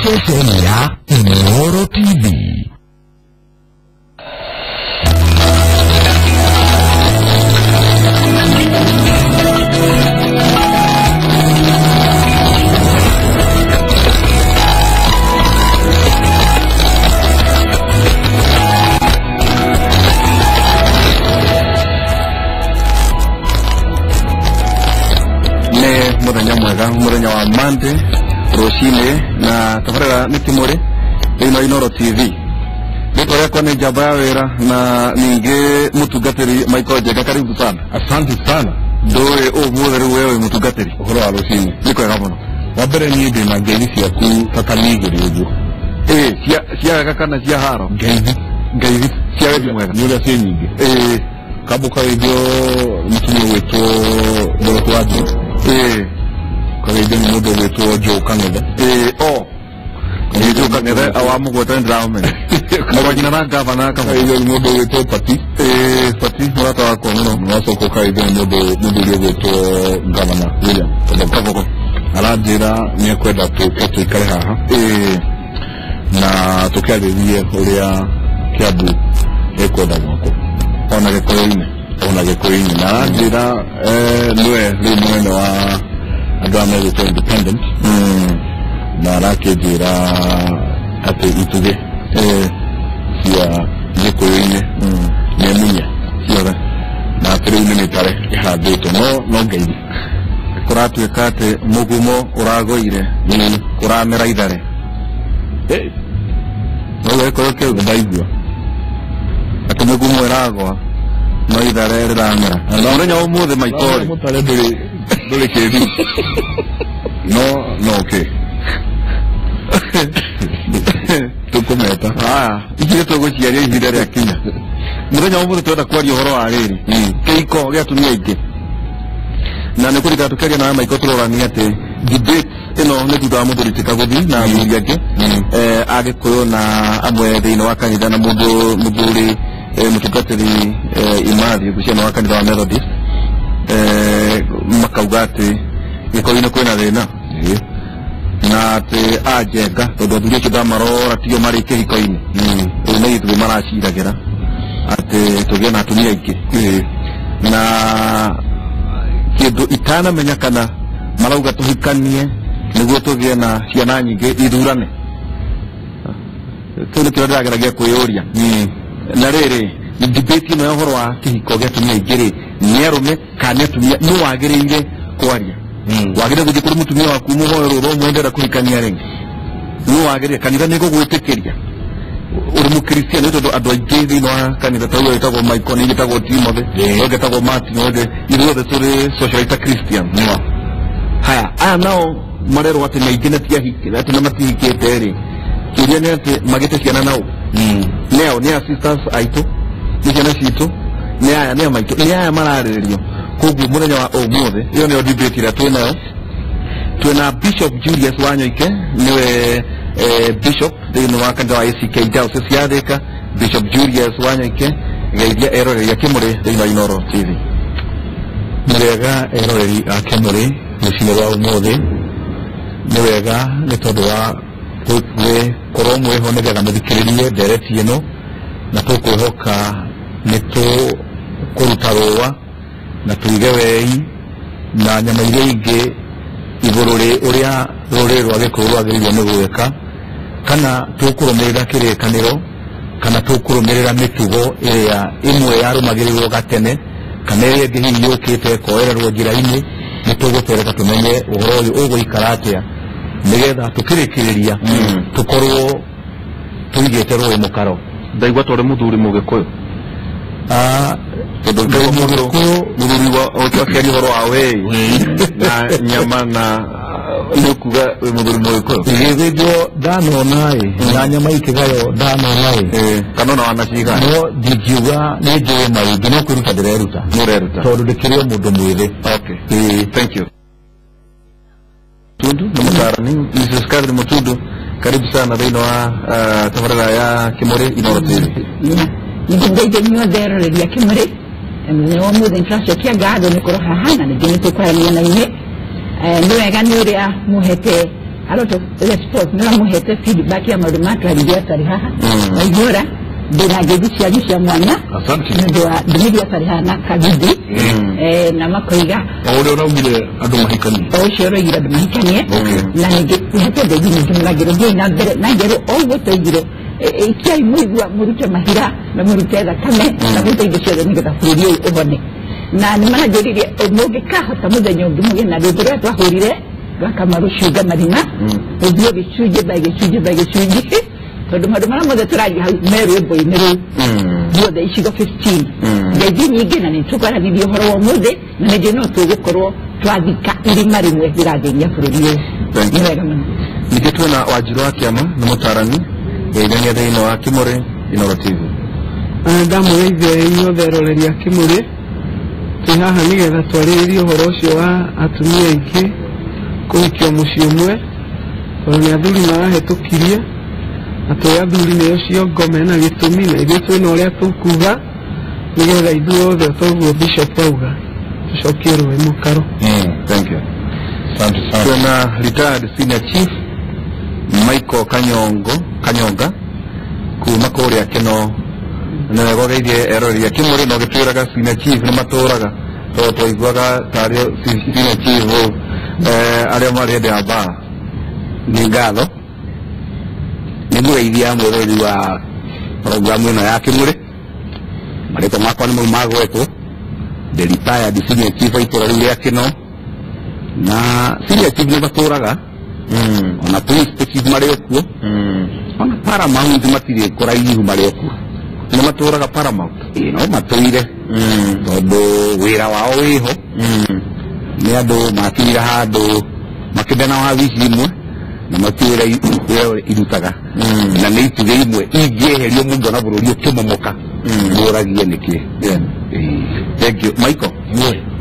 Ceceni ya Inooro TV. Muthenya mwega, muthenya wa Monday rucini na tabarĩra nĩ Kĩmũrĩ thĩinĩ wa Inooro TV. Rĩtwa rĩakwa nĩ Njamba ya Wĩra na ningĩ mũtungatĩri Michael Njenga, karibu sana. Asante sana. Ndũĩ ũmũthĩ rĩu we wĩ mũtungatĩri. Ũhoro wa rũcinĩ. Nĩ kwega mũno. Wa mbere niĩ ndĩna ngeithi ciaku ta kanigĩrĩ ũguo. Ĩĩ, cia wega kana cia haro? Ngeithi. Ngeithi cia wendi mwega. Nĩ ũrĩa ciĩ nyingĩ. Ĩĩ. Kamba ũkageithio mũtumia ũgwĩtwo Dorothy Wanjiru. Ĩĩ. Ũkageithio nĩ mũndũ ũgwĩtwo Joe Kang'ethe. Ĩĩ, o. Nĩ Joe Kang'ethe wa mũgweta nĩndĩramũmenya. Mũrũ nyina na gavana Kabogo. Ũkageithio nĩ mũndũ ũgwĩtwo Pati. Ĩĩ, Pati mũrata wakwa mũno. Ũgacoka ũkageithio nĩ mũndũ mũthuri ũgwĩtwo Gavana William Kabogo. Aranjĩra nĩ ekwenda tũke tũikare haha. Ĩĩ. Na tũkĩarĩrie ũrĩa Kiambu ĩkwenda gwakwo. Ona Gĩkũyũ-inĩ. Ona Gĩkũyũ-inĩ. Na aranjĩra nĩwe rĩu mũnene wa andũ arĩa megwĩtwo independent. Na arakĩnjĩra atĩ itugĩ cia Gĩkũyũ-inĩ nĩ munye ciothe. Na atĩ rĩu nĩ mĩtare ĩhandĩtwo no ngeithi. Kũratuĩka atĩ mũgumo ũragũire kũramera ithare. No Gĩkũyũ kĩu ndaigua. Atĩ mũgumo ĩragwa no ithare rĩramera. Na mũthenya wa ũmũthĩ Michael. Mũtare ndũrĩ kĩruru. No okay. Tũkũmeta. Ithuĩ tũgũciaria ihinda rĩa kinya. Mũthenya wa ũmũthĩ tũrenda kwaria ũhoro wa rĩrĩ. Kĩhiko gĩa atumia aingĩ. Na nĩ kũririkana tũkĩaria nawe Michael tũrorania atĩ debate ĩno nĩ thutha wa mũthuri Ti Kaguthi na athuri angĩ a Gĩkũyũ na amwe thĩinĩ wa kanitha na mũndũ mũthuri mũtungatĩri Imathi Guciana wa kanitha wa Methodist makauga atĩ Gĩkũyũ-inĩ kwĩna thĩna na atĩ anjenga tondũ athuri acio ndamarora tio marĩ kĩhiko-inĩ rĩu nĩ ithuĩ maraciragĩra atĩ tũgĩe na atumia aingĩ na kĩndũ itanamenya kana marauga tũhikanie nĩguo tũgĩe na ciana nyingĩ ithurane. Kĩu nĩkĩo ndĩrageragia kwĩyũria. Na rĩrĩ debate ĩno ya ũhoro wa kĩhiko gĩa atumia aingĩ rĩ nĩ arũme kana nĩ atumia nĩ wagĩrĩire kwaria. Wagĩrĩire gũthiĩ kũrĩ mũtumia waku mũhoe rũtha ũmwe ndĩrenda kũhikania rĩngĩ. Nĩ wagĩrĩire kanitha nĩ ĩgũgwĩtĩkĩria ũrĩ mũkristiano tondũ andũ aingĩ thĩinĩ wa kanitha ta ũyũ wĩtagwo Michael nĩ wĩtagwo Timothy ũyũ wĩtagwo Martin othe ithuothe tũrĩ socialite Christian. Haya aya nao marerwo atĩ nĩ aingĩ na ti ahiki atĩ na matihikĩte rĩ kĩũria nĩ atĩ magĩte ciana nao nĩao nĩ a sisters aitũ nĩ ciana citũ nĩ aya nĩ a maitũ nĩ aya mararĩrĩrio. Koguo mũthenya wa ũmũthĩ ĩyo nĩyo debate ĩrĩa twĩnayo. Twĩna Bishop Julius Wanyoike nĩwe Bishop thĩinĩ wa kanitha wa ACK Diocese ya Thika. Bishop Julius Wanyoike geithia eroreri a Kĩmũrĩ thĩinĩ wa Inooro TV. Nĩ wega eroreri a Kĩmũrĩ rũcinĩ rwa ũmũthĩ. Nĩ wega nĩ tondũ wa gũkorwo mwĩho nĩgetha mũthikĩrĩrie ndereti ĩno na tũkwĩhoka nĩ tũkũruta rũa na tuige wei na nyama iria ingĩ igũrũ rĩ ũrĩa rũrĩrĩ rwa Gĩkũyũ rwagĩrĩirwo nĩ gwĩka kana tũkũrũmĩrĩra kĩrĩkanĩro kana tũkũrũmĩrĩra mĩtugo ĩrĩa ĩmwe yarũmagĩrĩrwo gatene kana ĩrĩa ĩngĩ hihi yũkĩte ĩkoererwo njĩra-inĩ. Nĩ tũgũtereta tũmenye ũhoro ũyũ ũgũikara atĩa nĩgetha tũkĩrĩkĩrĩria tũkorwo tũigĩte rũĩ mũkaro. Ndaigua ta ũrĩ mũthuri mũgĩkũyũ. Tondũ mũthuri wa ũkĩaria ũhoro wa wei na nyama na nĩ kuga wĩ mũthuri mũgĩkũyũ. Igĩthĩnjwo ndanona-ĩ na nyama ikĩgaywo ndanona-ĩ kana ona wanacigaya no ndingiuga nĩ njũĩ maingĩ no kwĩruta ndĩreruta. Nĩũreruta tondũ ndĩkĩrĩ o mũndũ mwĩthĩ. Okay. Thank you. Mutundu na mũtaarani Mrs. Catherine Mutundu, karibu sana thĩinĩ wa tabarĩra ya Kĩmũrĩ Inooro TV. Nĩngũgeithia inyuothe eroreri a Kĩmũrĩ mũthenya wa ũmũthĩ nĩtũracokia ngatho nĩ kũroha haha na ningĩ nĩtũkwaranĩria na inyuĩ. Nĩ wega nĩ ũrĩa mũhete A lot of response nĩ mamũhete feedback ya maũndũ matwarithia twarĩ haha. Waihũra ndĩna ngeithi cianyu cia mwanya nĩ ũndũ wa ndũmĩrĩri ya twarĩ haha na Kaguthi, na makoiga o ũrĩa ũraugire andũ mahikanie, o ũcio ũroigire andũ mahikanie, na ningĩ nĩhete ngeithi nyingĩ mũno ngĩrwo thiĩi na mbere na ngerwo o ũguo twaigire ikiai mũigua mũrute mahira na mũrute thakame na mũrute indo ciothe nĩgetha bũrũri ũyũ ũhone. Na nĩ maranjĩrire mũngĩkahota mũthenya ũngĩ mũgĩe na rwĩmbo rũrĩa twahũrire rwa Kamarũ Cunga Marima, ũthiĩ gĩcunjĩ by gĩcunjĩ by gĩcunjĩ, tondũ maũndũ marĩa mothe tũraria hau me rwĩmbo-inĩ rũu guothe icigo 15. Ngeithi nyingĩ na nĩ tũkwaranĩria ũhoro wa ũmũthĩ na ningĩ no tũgũkorwo twathika irima rĩmwe rĩrathĩnia bũrũri ũyũ. Nĩ wega mũno. Ningĩ twĩna Wanjirũ wa Kĩama, nĩ mũtarani geithania thĩinĩ wa Kĩmũrĩ Inooro TV. Ndamũgeithia inyuothe eroreri a Kĩmũrĩ. Twĩ haha nĩgetha twarĩrĩrie ũhoro ũcio wa atumia aingĩ kũhikio mũciĩ ũmwe, tondũ nĩ athuri marahĩtũkirie na twĩ athuri nĩo ciongo mena gĩtũmi, na ithuĩ twĩna ũrĩa tũkuga nĩgetha ithuothe toguo Bishop auga tũcokie rũĩ mũkaro. Thank you. Twĩna retired senior chief Michael Kanyongo Kanyonga kuma kũrĩa Kĩno. Nĩ wega ũgeithie eroreri a Kĩmũrĩ na ũgĩtwĩraga senior chief nĩ matũraga, tondũ twaiguaga tarĩ senior chief arĩa marĩ hĩndĩ ya mbara. Nĩ ngatho nĩ ngũgeithia mwĩroreri wa programu ĩno ya Kĩmũrĩ. Marĩtwa makwa nĩ mau magwetwo, the retired senior chief wa itũra rĩu rĩa Kĩno, na senior chief nĩ matũraga, ona principal chief marĩ o kuo, ona paramount matirĩ kũraihu marĩ o kuo. Nĩ matũraga paramount? Ĩĩ, no matũire, tondũ wĩra wao wĩho. Nĩ andũ makinyire handũ makĩndana wabici imwe na matiũĩ wĩra irutaga, na nĩ itugĩ imwe ingĩeherio mũngĩona bũrũri ũkĩmomoka mũragie nĩkĩ. Thank you Michael.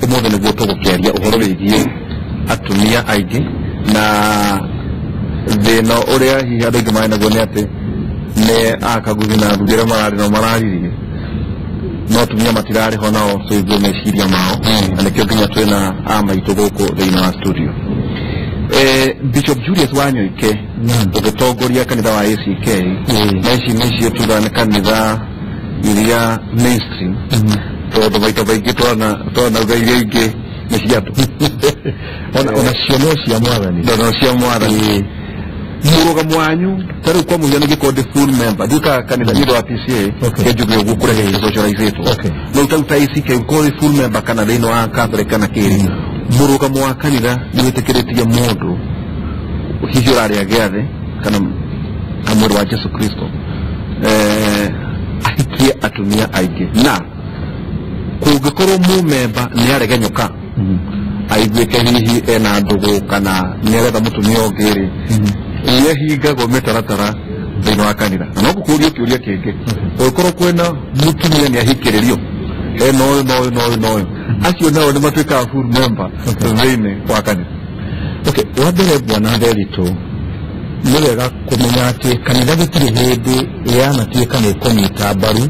Ũmũthĩ nĩguo tũgũkĩaria ũhoro wĩgiĩ atumia aingĩ na thĩna ũrĩa hihi andũ aingĩ marĩ naguo nĩ atĩ nĩ akaguthi na athuri arĩa mararĩ nao mararirie, no atumia matirarĩ ho nao tũigue meciria mao, na nĩkĩo nginya twĩna a maitũ gũkũ thĩinĩ wa studio. Bishop Julius Wanyoike, ũgĩtongoria kanitha wa ACK, na ici nĩcio tugaga nĩ kanitha iria mainstream, tondũ maita maingĩ twanauga iria ingĩ nĩ cia andũ, ona cio no cia mwathani, no cia mwathani. Mũrũgamo wanyu ta rĩu kwa mũhiano ngĩkorwo ndĩ full member ndiũkaga kanitha nĩ ũndũ wa PCA kĩnjuge ũguo kũrĩa gĩsocializĩtwo, no ta ta ACK ũkorwo wĩ full member kana thĩinĩ wa Catholic kana kĩrĩ, mũrũgamo wa kanitha nĩ wĩtĩkĩrĩtie mũndũ hihi ũrarĩa gĩathĩ kana mwĩrĩ wa Jesu Kristo ahikie atumia aingĩ, na kũngĩkorwo mũmemba nĩ aregenyũka aiguĩke hihi ena ndũgũ kana nĩ aretha mũtumia ũngĩ rĩ, nĩahingagwo mĩtaratara thĩinĩ wa kanitha. Na no ngũkũrie kĩũria kĩngĩ, ũngĩkorwo kwĩna mũtumia nĩ ahikĩrĩrio ena ũyũ na ũyũ na ũyũ na ũyũ, acio nao nĩ matuĩkaga full member thĩinĩ wa kanitha? Okay, wa mbere bwana Nderitu, nĩ wega kũmenya atĩ kanitha gũtirĩ hĩndĩ yanatuĩka nĩ kũnyita mbaru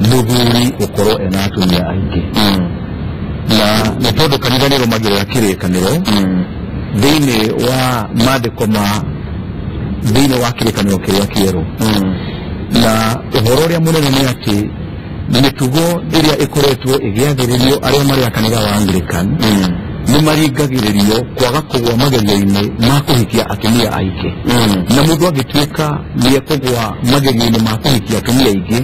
mũthuri gũkorwo ena atumia aingĩ, na nĩ tondũ kanitha nĩ ĩrũmagĩrĩra kĩrĩkanĩro thĩinĩ wa maandĩko ma thĩinĩ wa kĩrĩkanĩro kĩrĩa kĩerũ. Na ũhoro ũrĩa mũnene nĩ atĩ mĩtugo ĩrĩa ĩkoretwo ĩgĩathĩrĩrio arĩa marĩ a kanitha wa Anglican nĩ maringagĩrĩrio kwaga kũgũa magerio-inĩ ma kũhikia atumia aingĩ, na mũndũ angĩtuĩka nĩ ekũgũa magerio-inĩ ma kũhikia atumia aingĩ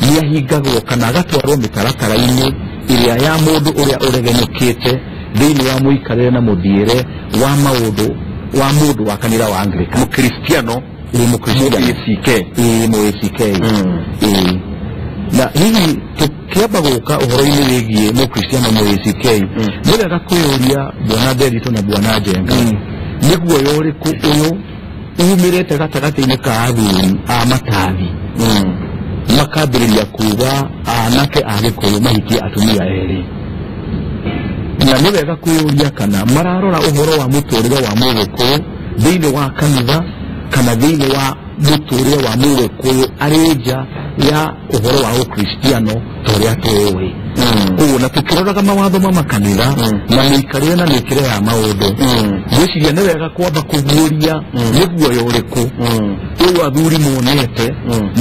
nĩ ahingagwo kana agatwarwo mĩtaratara-inĩ ĩrĩa ya mũndũ ũrĩa ũregenyũkĩte thĩinĩ wa mũikarĩre na mũthiĩre wa maũndũ wa mũndũ wa kanitha wa Anglican. Mũkristiano? Ĩĩ, mũkristiano. ACK. Ĩĩ, mũ ACK. Ĩĩ. Na hihi tũkĩamba gũka ũhoro-inĩ wĩgiĩ mũkristiano mũ ACK, nĩ wega kwĩyũria bwana Nderitu na bwana Njenga, nĩ guoya ũrĩkũ ũyũ umĩrĩte gatagatĩ-inĩ ka athuri a matathi makambĩrĩria kuga anake a Gĩkũyũ mahikie atumia erĩ? Na nĩ wega kwĩyũria kana mararora ũhoro wa mũtũrĩre wa mũgĩkũyũ thĩinĩ wa kanitha kana thĩinĩ wa mũtũrĩre wa mũgĩkũyũ arĩ nja ya ũhoro wa ũkristiano ta ũrĩa tũĩ koguo na tũkĩroraga mawatho ma makanitha na mĩikarĩre na mĩkĩre ya maũndũ ngwĩciria nĩ wega kwamba kũguũria nĩ guoya ũrĩkũ ũyũ athuri monete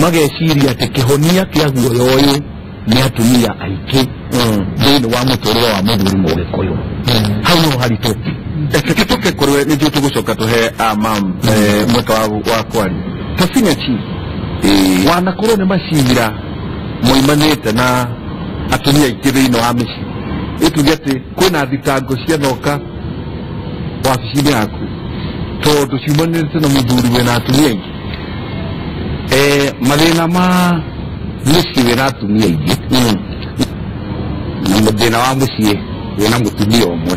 mageciria atĩ kĩhonia kĩa guoya ũyũ nĩ atumia aingĩ thĩinĩ wa mũtũrĩre wa mũthuri mũgĩkũyũ hau no haritũ reke tũke kũrĩ we nĩnjũĩ tũgũcoka tũhe amam mweke wa kwaria ta senior chief wanakorwo nĩ macira moimanĩte na atumia aingĩ thĩinĩ wa mĩciĩ ĩtuge atĩ kwĩna thitango cianoka wabici-inĩ yaku tondũ ciumanĩte na mũthuri wĩna atumia aingĩ mathĩna ma mũciĩ wĩna atumia aingĩ na thĩna wa mũciĩ wĩna mũtumia ũmwe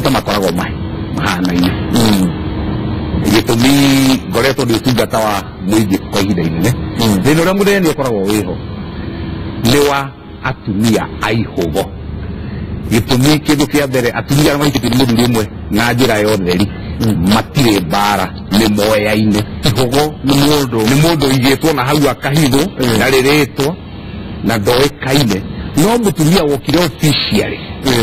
ta makoragwo mahanaine gĩtũmi ngoretwo ndĩ ũtungata wa mũingĩ kwa ihinda inene thĩna ũrĩa mũnene nĩ ũkoragwo wĩho nĩ wa atumia aihũgo gĩtũmi kĩndũ kĩa mbere atumia arĩa mahikĩtio nĩ mũthuri ũmwe na njĩra ya ũtheri matirĩ mbara nĩ moyaine ihũgo nĩ mũndũ ũigĩtwo na hau akahithwo ndarĩ rĩtwa na ndoĩkaine no mũtumia wokire officially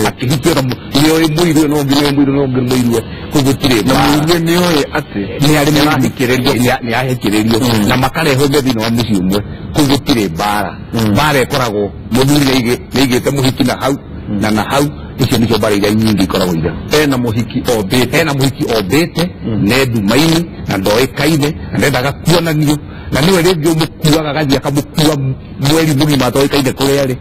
akĩhikio na nĩoĩ mũirũ no ũngĩ nĩoĩ mũirũ no ũngĩ mũirũ kũu gũtirĩ na mũirũ nĩoĩ atĩ nĩ ahikĩrĩrio na makarehwo me thĩinĩ wa mũciĩ ũmwe kũu gũtirĩ mbara mbara ĩkoragwo mũthuri nĩaigĩte mũhiki na hau na hau icio nĩcio mbara iria nyingĩ ikoragwo ira ena mũhiki ombĩte ne ndumainĩ na ndoĩkaine na ndendaga kuonanio na nĩwe rĩngĩ ũmũkuaga agathiĩ akamũkua mweri mũgima atoĩkaine kũrĩa arĩ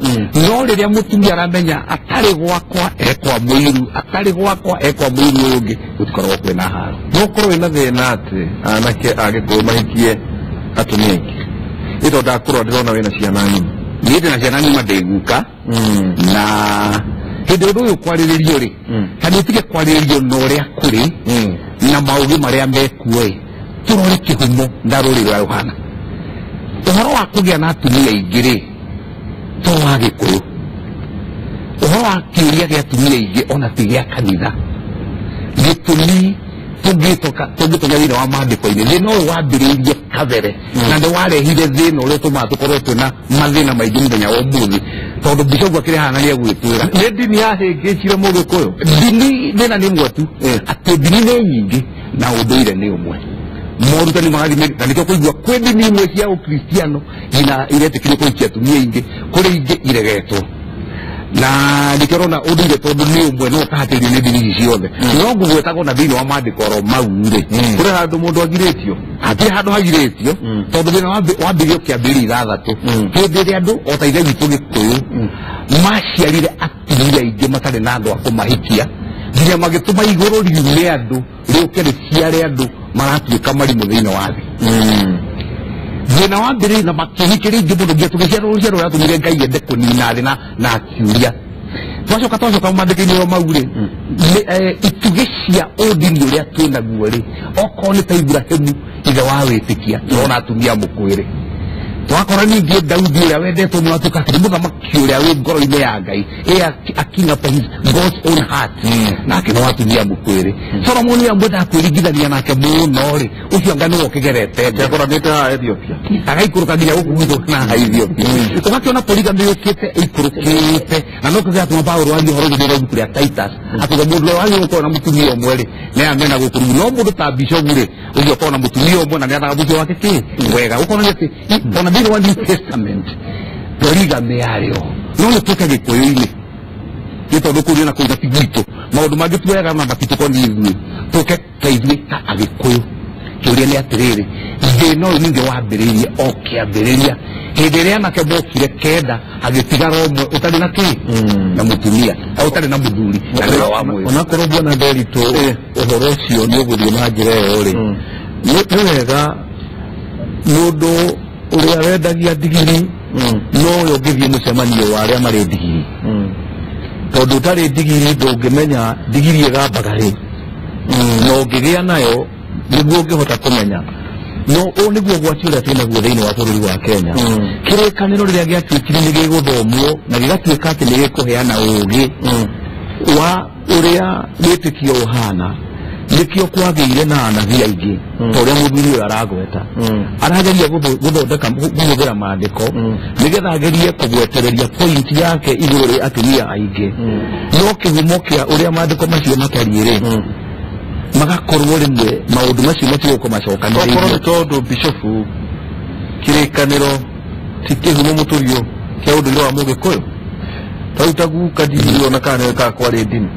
no rĩrĩa mũtumia aramenya atarĩ gwakwa ekwa mũiru atarĩ gwakwa ekwa mũiru ũyũ ũngĩ gũtikoragwo kwĩna haro no ũkorwo wĩna thĩna atĩ anake a Gĩkũyũ mahikie atumia aingĩ ĩ tondũ ndakũrora ndĩrona wĩna ciana ng'ima niĩ ndĩna ciana ng'ima ndĩ guka na hĩndĩ ũndũ ũyũ kwarĩrĩrio rĩ ta nĩ ũtige kwarĩrĩrio na ũrĩa kũrĩ na maũgĩ marĩa mekuo ĩ tũrore kĩhumo na rũrĩrĩ rũrĩa rũhana ũhoro wa kũgĩa na atumia aingĩ rĩ to wa Gĩkũyũ ũhoro wa kĩũria gĩa atumia aingĩ ona ti gĩa kanitha gĩtũmi tũngĩtonya thĩinĩ wa maandĩko-inĩ thĩna ũyũ wambĩrĩirie kabere na nĩ warehire thĩna ũrĩa ũtũmaga tũkorwo twĩna mathĩna maingĩ mũthenya wa ũmũthĩ tondũ bishopu akĩrĩ haha na nĩegwĩtwĩra nĩ ndini yahĩngĩcire mũgĩkũyũ ndini thĩna nĩ ĩmwe tu atĩ ndini nĩ nyingĩ na ũndũire nĩ ũmwe morutani magathiĩ na nĩkĩo kũigua kwĩ ndini imwe cia ũkristiano iretĩkĩrio kũhikia atumia aingĩ kũrĩ ingĩ iregetwo na nĩkĩo ũrona ũndũire tondũ nĩ ũmwe no ũkahatĩrĩrio nĩ ndini ici ciothe no ngũgwetagwo na thĩinĩ wa maandĩko oro mau rĩ kũrĩ handũ mũndũ agirĩtio hatirĩ handũ hagirĩtio tondũ thĩna wambĩrĩrio kĩambĩrĩria ithathatũ hĩndĩ ĩrĩa andũ o ta ithe witũ Gĩkũyũ maciarire atumia aingĩ matarĩ na andũ a kũmahikia nginya magĩtũma igũrũ riume andũ rĩũke rĩciare andũ maratuĩka marimũ thĩinĩ wa thĩ thĩna wambĩrĩirie na makĩhikĩria ingĩ mũno nginya tũgĩciara rũciaro rũrĩa rwatũmire Ngai ende kũnina thĩ na akiuria twacoka maandĩko-inĩ o mau rĩ itugĩ cia ũndini ũrĩa twĩnaguo rĩ okorwo nĩ ta Iburahĩmu ithe wa wĩtĩkia tũrona atumia mũkwĩrĩ twakora ningĩ Daudi ũrĩa wendetwo mũno atuĩka atĩ nĩ mũthamaki ũrĩa wĩ ngoro-inĩ ya Ngai a king after his God's own heart nake nĩ watumia mũkwĩrĩ Solomoni ũrĩa mwendaga kwĩringithania nake mũno rĩ ũcio anga nĩwe ũkĩgerete Nĩakoranĩte haha Ethiopia agaikũrũka nginya gũkũ gwitũ na haha Ethiopia ũgakĩona polygamy yũkĩte ĩikũrũkĩte na no kĩgatũma Paũlũ arie ũhoro ũcio thĩinĩ wa ibuku rĩa Titus akiuga mũndũ ũrĩa wagĩrĩirwo gũkorwo na mũtumia ũmwe rĩ nĩ amena gũkũ rĩu no mũndũ ta bishopu rĩ ũcio ũkorwo na mũtumia ũmwe na nĩathaga mũciĩ wake kĩ wega ũkonania atĩ ona thĩinĩ wa New Testament polygamy yarĩ ho no nĩ tũke Gĩkũyũ-inĩ nĩ tondũ kũu na kũu ti gwitũ maũndũ mangĩ tuoyaga na matitũkoniĩ ithuĩ tũke ta ithuĩ ta Agĩkũyũ kĩũria nĩ atĩrĩrĩ thĩna ũyũ ningĩ wambĩrĩirie o kĩambĩrĩria hĩndĩ ĩrĩa anake mokire kenda agĩtigara ũmwe ũtarĩ na kĩ na mũtumia ũtarĩ na mũthuri na nĩwe wa mwĩrĩ onakorwo bwana Nderitu ũhoro ũcio nĩ ũgũthiĩ na njĩra ĩyo rĩ nĩ wega mũndũ ũrĩa wendagia ndigiri nowe ũngĩthiĩ mũcemanio wa arĩa marĩ ndigiri tondũ ũtarĩ ndigiri ndũngĩmenya ndigiri ĩgambaga rĩ na ũngĩgĩa nayo nĩguo ũngĩhota kũmenya no ũũ nĩguo ũgwati ũrĩa twĩnaguo thĩinĩ wa bũrũri wa Kenya kĩrĩkanĩro rĩrĩa gĩatuĩkire nĩ gĩgũthomwo na gĩgatuĩka atĩ nĩ gĩkũheana ũũgĩ wa ũrĩa wĩtĩkio ũhana Nĩkĩo kwagĩire na anabii aingĩ ta ũrĩa mũthuri ũyũ aragweta. Arageria gũthondeka kũhũthĩra maandĩko nĩgetha agerie kũgwetereria point yake igũrũ rĩa atumia aingĩ. No kĩhumo kĩa ũrĩa maandĩko macio matariĩ rĩ, magakorwo rĩmwe maũndũ macio matigũkorwo macokanĩrĩirie. Okorwo nĩ tondũ bishofu kĩrĩkanĩro ti kĩhumo mũtũrio kĩa ũndũire wa mũgĩkũyũ, tarĩu ta guka ndirĩ ona kana nĩwe kana kwarĩ ndini.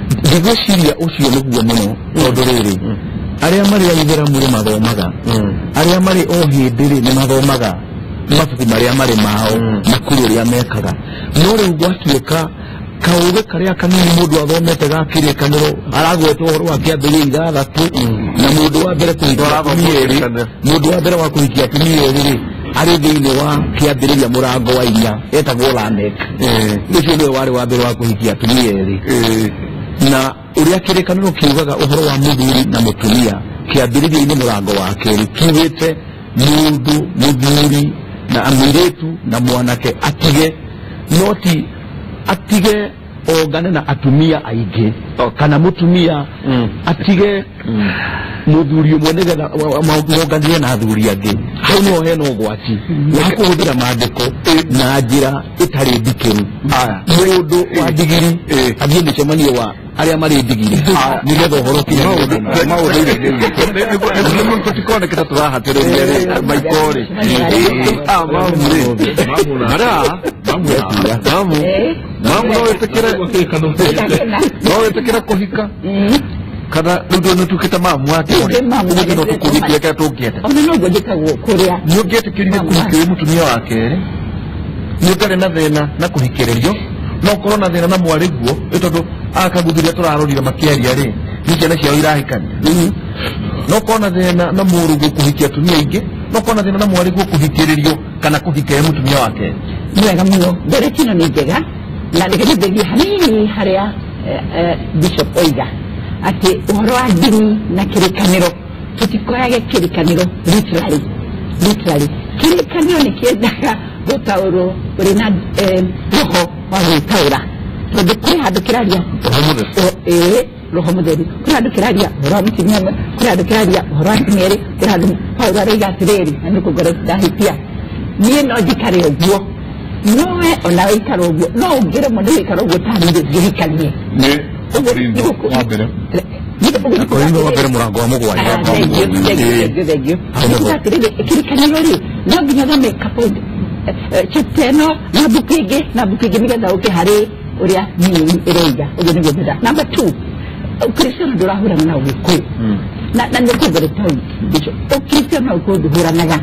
Ndigwĩciria ũcio nĩguo mũno tondũ rĩrĩ arĩa marĩ aithĩramu rĩ mathomaga, arĩa marĩ o hĩndĩ rĩ nĩ mathomaga mabuku marĩa marĩ mao na kũrĩ ũrĩa mekaga. No rĩu gwatuĩka kaũgĩ karĩa kanini mũndũ athomete ga kĩrĩkanĩro aragweta ũhoro wa kĩambĩrĩria ithathatũ na mũndũ wa mbere kũhikia atumia erĩ, mũndũ wa mbere wa kũhikia atumia erĩ rĩ arĩ thĩinĩ wa kĩambĩrĩria mũrango wa inya etagwo Lamek. Ũcio nĩwe warĩ wa mbere wa kũhikia atumia erĩ. Na ũrĩa kĩrĩkanĩro kiugaga ũhoro wa mũthuri na mũtumia kĩambĩrĩria-inĩ mũrango wa kerĩ kiugĩte mũndũ mũthuri na mũirĩtu na mwanake atige, no ti atige ongane na atumia aingĩ kana mũtumia atige mũthuri ũmwe nĩgetha monganire na athuri angĩ. Hau nĩho hena ũgwati wa kũhũthĩra maandĩko na njĩra ĩtarĩ ndikĩru. Mũndũ wa ndigiri athiĩ mũcemanio wa arĩa marĩ ndigiri nĩgetha ũhoro ũkinyanĩre. Maũndũ tũtikonekete tũrahatĩrĩria maiko rĩ. Mamu mamu no wĩtĩkĩre no wĩtĩkĩre kũhika kana rĩu nĩ ũtuĩkĩte mamu wake ũguo no tũkũrie kĩrĩa kĩrĩa tũngĩenda. Ona noguo njĩkagwo kũrĩa. Nĩ ũngĩetĩkĩrire kũhikĩrwo mũtumia wa kerĩ, nĩ ũtarĩ na thĩna na kũhikĩrĩrio, no ũkorwo na thĩna na mwarĩguo nĩ tondũ akaguthuria tũrarorire makĩaria rĩ nĩ ciana ciao irahikania. No ũkorwo na thĩna na mũrũguo kũhikia atumia aingĩ, no ũkorwo na thĩna na mwarĩguo kũhikĩrĩrio kana kũhikĩra mũtumia wa kerĩ. Nĩ wega mũno, ndereti ĩno nĩ njega na reke nĩnderie hanini harĩa Bishop oiga atĩ ũhoro wa ndini na kĩrĩkanĩro tũtikoyage kĩrĩkanĩro literally. Kĩrĩkanĩro nĩ kĩendaga gũtaũrwo ũrĩ na roho wa gwĩtaũra tondũ kũrĩ handũ kĩraria roho mũtheru, kũrĩ handũ kĩraria ũhoro wa mũtumia ũmwe, kũrĩ handũ kĩraria ũhoro wa atumia erĩ, kũrĩ handũ Paũlũ aroiga atĩrĩrĩ, na nĩ kũngorwo ndahĩtia, niĩ no njikare ũguo nowe ona wĩikara ũguo no ũngĩremwo nĩ gũikara ũguo tarĩ ngĩhikanie. Korintho wa mbere mũrango wa mũgwanja. Thengiũ. Kĩrĩkanĩro rĩ no nginya ũthome chapter ĩno na mbuku ĩngĩ na mbuku ĩngĩ nĩgetha ũke harĩ ũrĩa nini ĩroiga. Ũguo nĩguo ndĩrenda. Number 2, Ũkristiano ndũrahũrana na Ũgĩkũyũ na nĩ kũngorwo Bishop, Ũkristiano na Ũgĩkũyũ ndũhũranaga.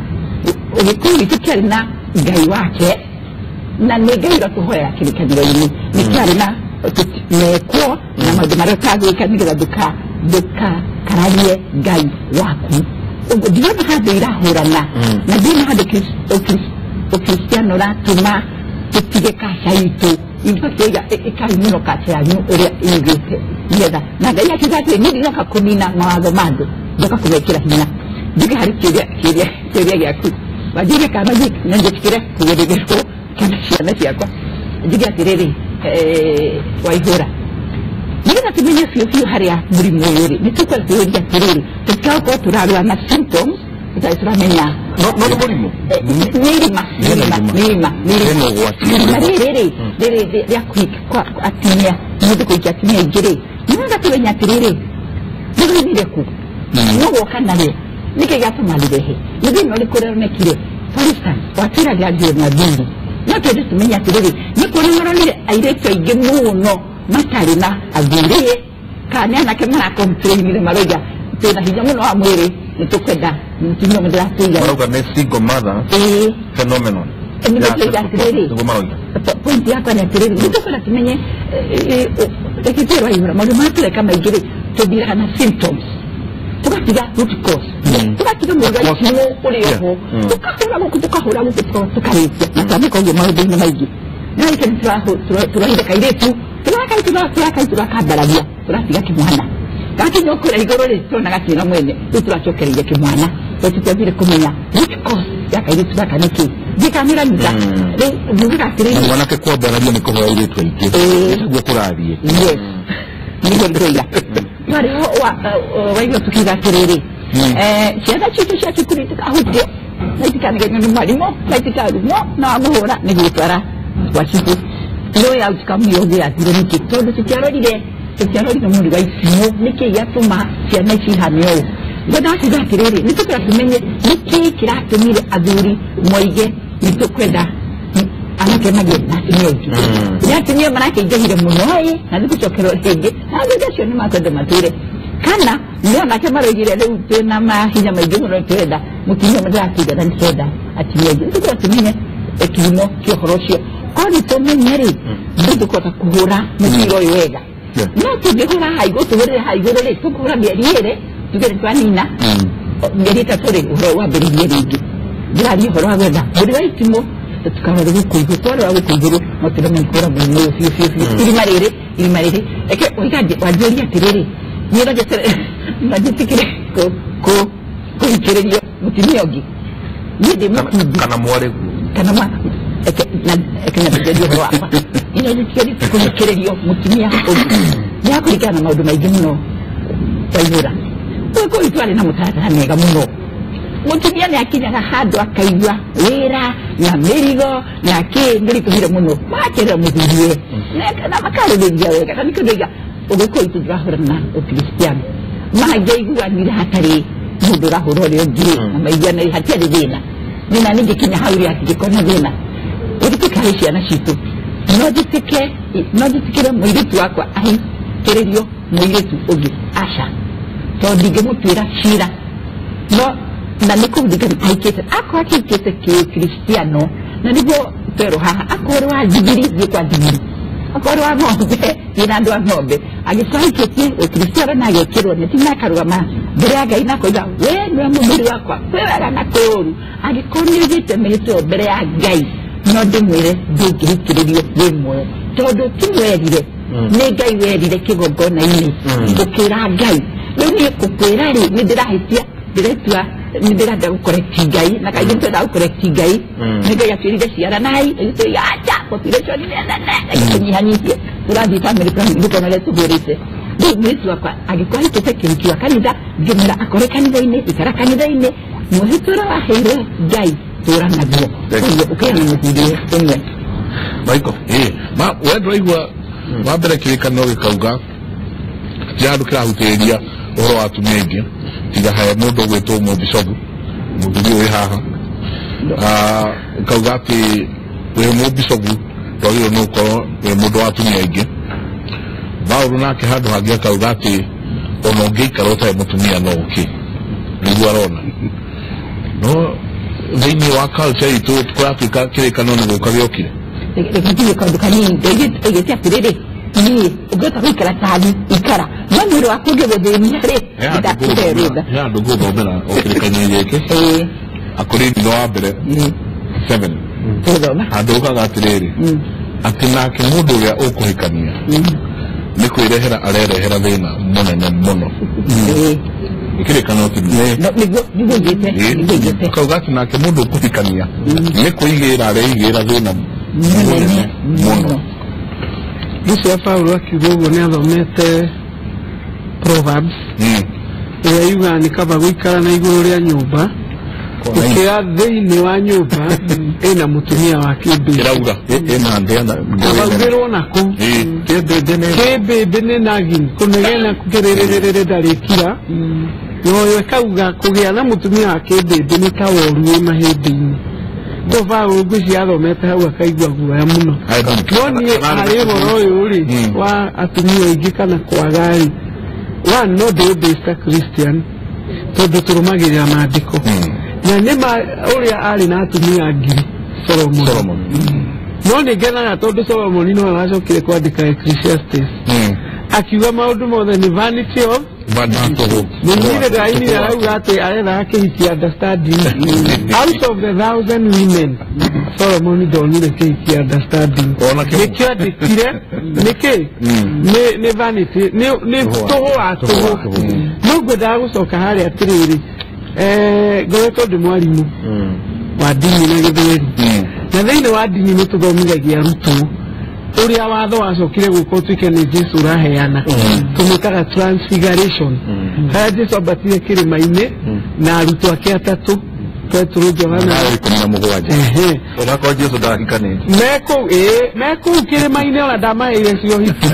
Ũgĩkũyũ witũ kĩarĩ na Ngai wake na nĩ Ngai ũrĩa tũhoyaga kĩrĩkanĩro-inĩ, nĩ kĩarĩ na mekwo na maũndũ marĩa ũtagwĩka nĩgetha ndũkakararie Ngai waku. Ũguo ndirona handũ irahũrana na ndirona handũ Ũkristiano ũratũma tũtige kaca itũ. In fact oiga ĩkai mũno kaca yanyu ũrĩa ĩugĩte nĩgetha na Ngai akiuga atĩrĩ, niĩ ndinoka kũnina mawatho ma andũ, ndoka kũmekĩra hinya. Njuge harĩ kĩũria gĩaku wanjĩrie kana na njĩtĩkĩre kũgĩrĩrwo kana ciana ciakwa njuge atĩrĩrĩ, Waihũra, nĩgetha tũmenye biũ biũ harĩa mũrimũ ũyũ rĩ, nĩ tũkwenda kwĩyũria atĩrĩrĩ, tũtikagokorwo tũrarũa na symptoms tũtarĩ tũramenya. No nĩ mũrimũ? Nĩ irima, nĩ irima rĩrĩ rĩrĩ rĩa kũhika atumia, mũndũ kũhikia atumia aingĩ rĩ, nĩgetha tũmenye atĩrĩrĩ, nĩrũimire kũ, no woka narĩo, nĩkĩ gĩatũma rĩrehe, nĩ thĩna ũrĩkũ ũronekire. For instance, watwĩraga njuĩ na athuri, no twende tũmenye atĩrĩrĩ, nĩ kuona maronire airĩtu aingĩ mũno matarĩ na athuri kana nĩ anake marakomplainire maroiga twĩna hinya mũno wa mwĩrĩ nĩ tũkwenda mũtumia ũmwe ndĩratũigana. Marauga nĩ single mother phenomenon. Nĩgũtuiga atĩrĩrĩ, point yakwa nĩ atĩrĩrĩ, nĩ tũkwenda tũmenye reke twĩrwo Waihũra maũndũ marĩa tũreka maingĩ rĩ tũthiraga na symptoms tũgatiga root cause, tũgatiga mũrimũ ũrĩ oho, tũkahũra gũkũ tũkahũra gũkũ tũkarĩkia na twamĩka ũguo maũndũ-inĩ maingĩ. No ike nĩ tũrahitha kairĩtu tũrakambararia tũratiga kĩmwana gakinya kũrĩa igũrũ rĩ tũrona gatirĩ na mwene, rĩu tũracokereria kĩmwana tondũ tũtiambire kũmenya root cause ya kairĩtu gaka nĩ kĩĩ. Ndikanĩranyita rĩu njugaga atĩrĩrĩ, mwanake kwambararia nĩ kũhoya airĩtu aingĩ nĩguo kũrathiĩ. Yes, nĩguo ndĩroiga. Twarĩ ho Waigua tukiuga atĩrĩrĩ, ciana citũ cia cukuru itikahutio na itikanagenio nĩ mwarimũ na itikarumwo na wamũhũra nĩ gũtwara gwa cibũ. No outcome yothe yathire nĩkĩ? Tondũ tũtiarorire mũri wa itimũ nĩkĩ gĩatũma ciana ici ihane ũũ. Ngwendaga kuga atĩrĩrĩ, nĩ tũkwenda tũmenye nĩkĩ kĩratũmire athuri moige nĩ tũkwenda anake magĩe na atumia aingĩ. Nĩ atumia marakĩingĩhire mũno ĩ, na nĩ gũcokerwo rĩngĩ na athuri acio nĩ makwenda matwĩre kana nĩ anake maroigire rĩu twĩna mahinya maingĩ mũno twenda mũtumia ũmwe ndĩrakĩigana nĩ twenda atumia aingĩ. Nĩ tũkwenda tũmenye kĩhumo kĩa ũhoro ũcio. Korwo nĩ tũmenye rĩ, nĩ tũkũhota kũhũra mũbira ũyũ wega. No tũngĩhũra haha igũrũ, tũhũrĩre haha igũrũ rĩ, tũkũhũra mĩeri ĩrĩ tuge nĩ twanina mĩeri 3 rĩ, ũhoro wambĩrĩrie rĩngĩ. Ndĩraria ũhoro wa gwetha mũri wa itimũ, tũkarora gũkũ igũrũ, twarora gũkũ igũrũ no tũremwo nĩ kũhũra mũrimũ ũyũ biũ biũ biũ. Irima rĩrĩ reke wanjũrie atĩrĩrĩ, niĩ no njĩtĩkĩre kũhikĩrĩrio mũtumia ũngĩ? Niĩ ndĩ mũkundi kana mwarĩguo kana eke nyambĩrĩrie ũhoro wakwa. Niĩ no njĩtĩkĩre kũhikĩrĩrio mũtumia ũngĩ nĩ hakũringana na maũndũ maingĩ mũno. Waihũra ũgĩkũyũ twarĩ na mũtaratara mega mũno. Mũtumia nĩ akinyaga handũ akaigua wĩra na mĩrigo na kĩ nĩritũhire mũno, magacerera mũthuriwe na makarĩrĩria wega. Na nĩkĩo ndauga ũgĩkũyũ tũtirahũrana na ũkristiano, mangĩaiguanire hatarĩ mũndũ ũrahũra ũrĩa ũngĩ na maiguanire hatiarĩ thĩna. Niĩ na ningĩkinya hau rĩ hatingĩkorwo na thĩna. Ũgĩtuĩka harĩ ciana citũ, no njĩtĩkĩre mũirĩtu wakwa ahikĩrĩrio mũirĩtu ũngĩ? Aca, tondũ ndingĩmũtuĩra cira no na nĩ kũririkana ahikĩte, akorwo akĩhikĩte kĩkristiano na nĩguo twerwo haha, akorwo wa ndigiri thiĩ kwa ndigiri, akorwo wa ng'ombe thiĩ na andũ a ng'ombe. Angĩkorwo ahikĩtie ũkristiano na agekĩrwo neti na akarũgama mbere ya Ngai na akoiga we nĩwe mũthuri wakwa, kwĩ wega na kwĩ ũru, angĩkorwo nĩ oigĩte mĩhĩtwa mbere ya Ngai, no ndĩmwĩre ndũngĩhikĩrĩrio wĩ muoyo, tondũ ti werire, nĩ Ngai werire kĩgongona-inĩ ũkĩra Ngai. Rĩu niĩ kũkwĩra rĩ, nĩ ndĩrahĩtia, ndĩretua nĩ ndĩrenda gũkorekti Ngai, na kaingĩ nĩtwendaga gũkorekti Ngai. Nĩ Ngai atwĩrire ciaranai, ĩgĩtwĩra acha population nĩ nene, reke tũnyihanyihie, tũrathiĩ family planning ndũkona ũrĩa tũhũrĩte. Rĩu mũirĩtu wakwa angĩkorwo ahikĩte kĩhiki wa kanitha, ngĩmwĩra akore kanitha-inĩ, ikara kanitha-inĩ, mwĩhĩtwa ũrĩa waheirwo Ngai tũra naguo, koguo ũkĩgĩa na mũthuri ũmwe. Michael, ma we ndũraigua wa mbere kĩrĩkanĩro gĩkauga ti handũ kĩrahutĩrĩria ũhoro wa atumia aingĩ tiga he mũndũ ũgwĩtwo mũbicobu mũthuri ũyũ wĩ haha, ũkauga atĩ wĩ mũbicobu ndwagĩrĩirwo nĩ gũkorwo wĩ mũndũ wa atumia aingĩ. Paũlũ nake handũ hangĩ akauga atĩ ona ũngĩikara ũtarĩ mũtumia no ũkĩ nĩguo arona. No thĩinĩ wa culture itũ kũratuĩka kĩrĩkanĩro nĩ gũka gĩokire. Reke njuge kaũndũ kanini. Ndoigĩte atĩrĩrĩ, niĩ ũngĩhota gũikara tani ikara, no mwĩrĩ waku ũngĩgũthĩnia rĩ, ndakũhe rũtha. He handũ ngũthomera o kĩrĩkanĩro gĩkĩ, Akorintho wa mbere 7, tũthoma handũ ugaga atĩrĩrĩ, atĩ nake mũndũ ũrĩa ũkũhikania nĩ kwĩrehera arerehera thĩna mũnene mũno. Kĩrĩkanĩro ti nĩguo nĩguo ngĩte akauga atĩ nake mũndũ ũkũhikania nĩ kwĩigĩra areigĩra thĩna mũnene mũno. Ngwĩciria Paulo akiuga ũguo nĩ athomete Proverbs ĩrĩa yugaga nĩ kaba gũikara na igũrũ rĩa nyũmba gũkĩra thĩinĩ wa nyũmba ĩna mũtumia wa kĩmbĩmbĩ. Ĩrauga ĩna ndĩa na Abaugĩrwo nakũu kĩmbĩmbĩ nĩ kĩmbĩmbĩ nĩ nagging kũnegena kĩrĩrĩrĩrĩ ndarĩkira noyo ĩkauga kũgĩa na mũtumia wa kĩmbĩmbĩ nĩ ta woru wĩ mahĩndĩ-inĩ. Ko Paulo ngwĩciria athomete hau akaigua guoya mũno. No niĩ harĩ ũhoro ũyũ rĩ wa atumia aingĩ kana kwaga rĩ, one no ndĩũndĩte ta Christian tondũ tũrũmagĩrĩra maandĩko na nĩ ma ũrĩa arĩ na atumia 1000 Solomon. No nĩ ngenaga tondũ Solomon no aracokire kwandĩka Ecclesiastes akiuga maũndũ mothe nĩ vanity of nĩ ndĩrainire arauga atĩ arethaga kĩhiki understanding. Out of the 1,000 women Solomon ndonire kĩhiki understanding. Nĩkĩo andĩkire nĩkĩ nĩ vanity nĩ tũhũ wa tũhũ. No ngwendaga gũcoka harĩa atĩrĩrĩ, ngoretwo ndĩ mwarimũ wa ndini na gĩthweri, na thĩinĩ wa ndini nĩ tũthomithagia arutwo Ũrĩa watho wacokire gũka ũtuĩke nĩ Jesu ũraheana tũmĩtaga transfiguration. Harĩa Jesu ambatire kĩrĩma-inĩ na arutwo ake atatũ, Petero, Johana 17. Onakorwo Jesu ndahikanĩtie. Mekũu kĩrĩma-inĩ ona ndamaheire cio hiki.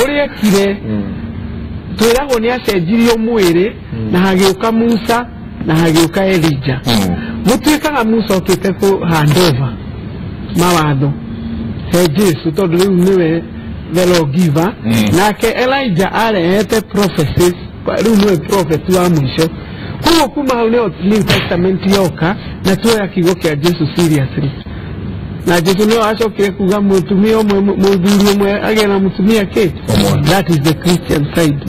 Ũrĩa ekire twĩragwo nĩ acenjirio mwĩrĩ na hagĩũka Musa na hagĩũka Elijah. Gũtuĩkaga Musa okĩte kũ hand over mawatho he Jesu tondũ rĩu nĩwe the lawgiver, nake Elijah arehete prophecies, rĩu nĩwe prophet wa mũico. Koguo kuma hau nĩyo New Testament yoka na tuoya kiugo kĩa Jesu seriously. Na Jesu nĩwe acokire kuga mũtumia ũmwe, mũthuri ũmwe agĩe na mũtumia kĩ. That is the Christian side.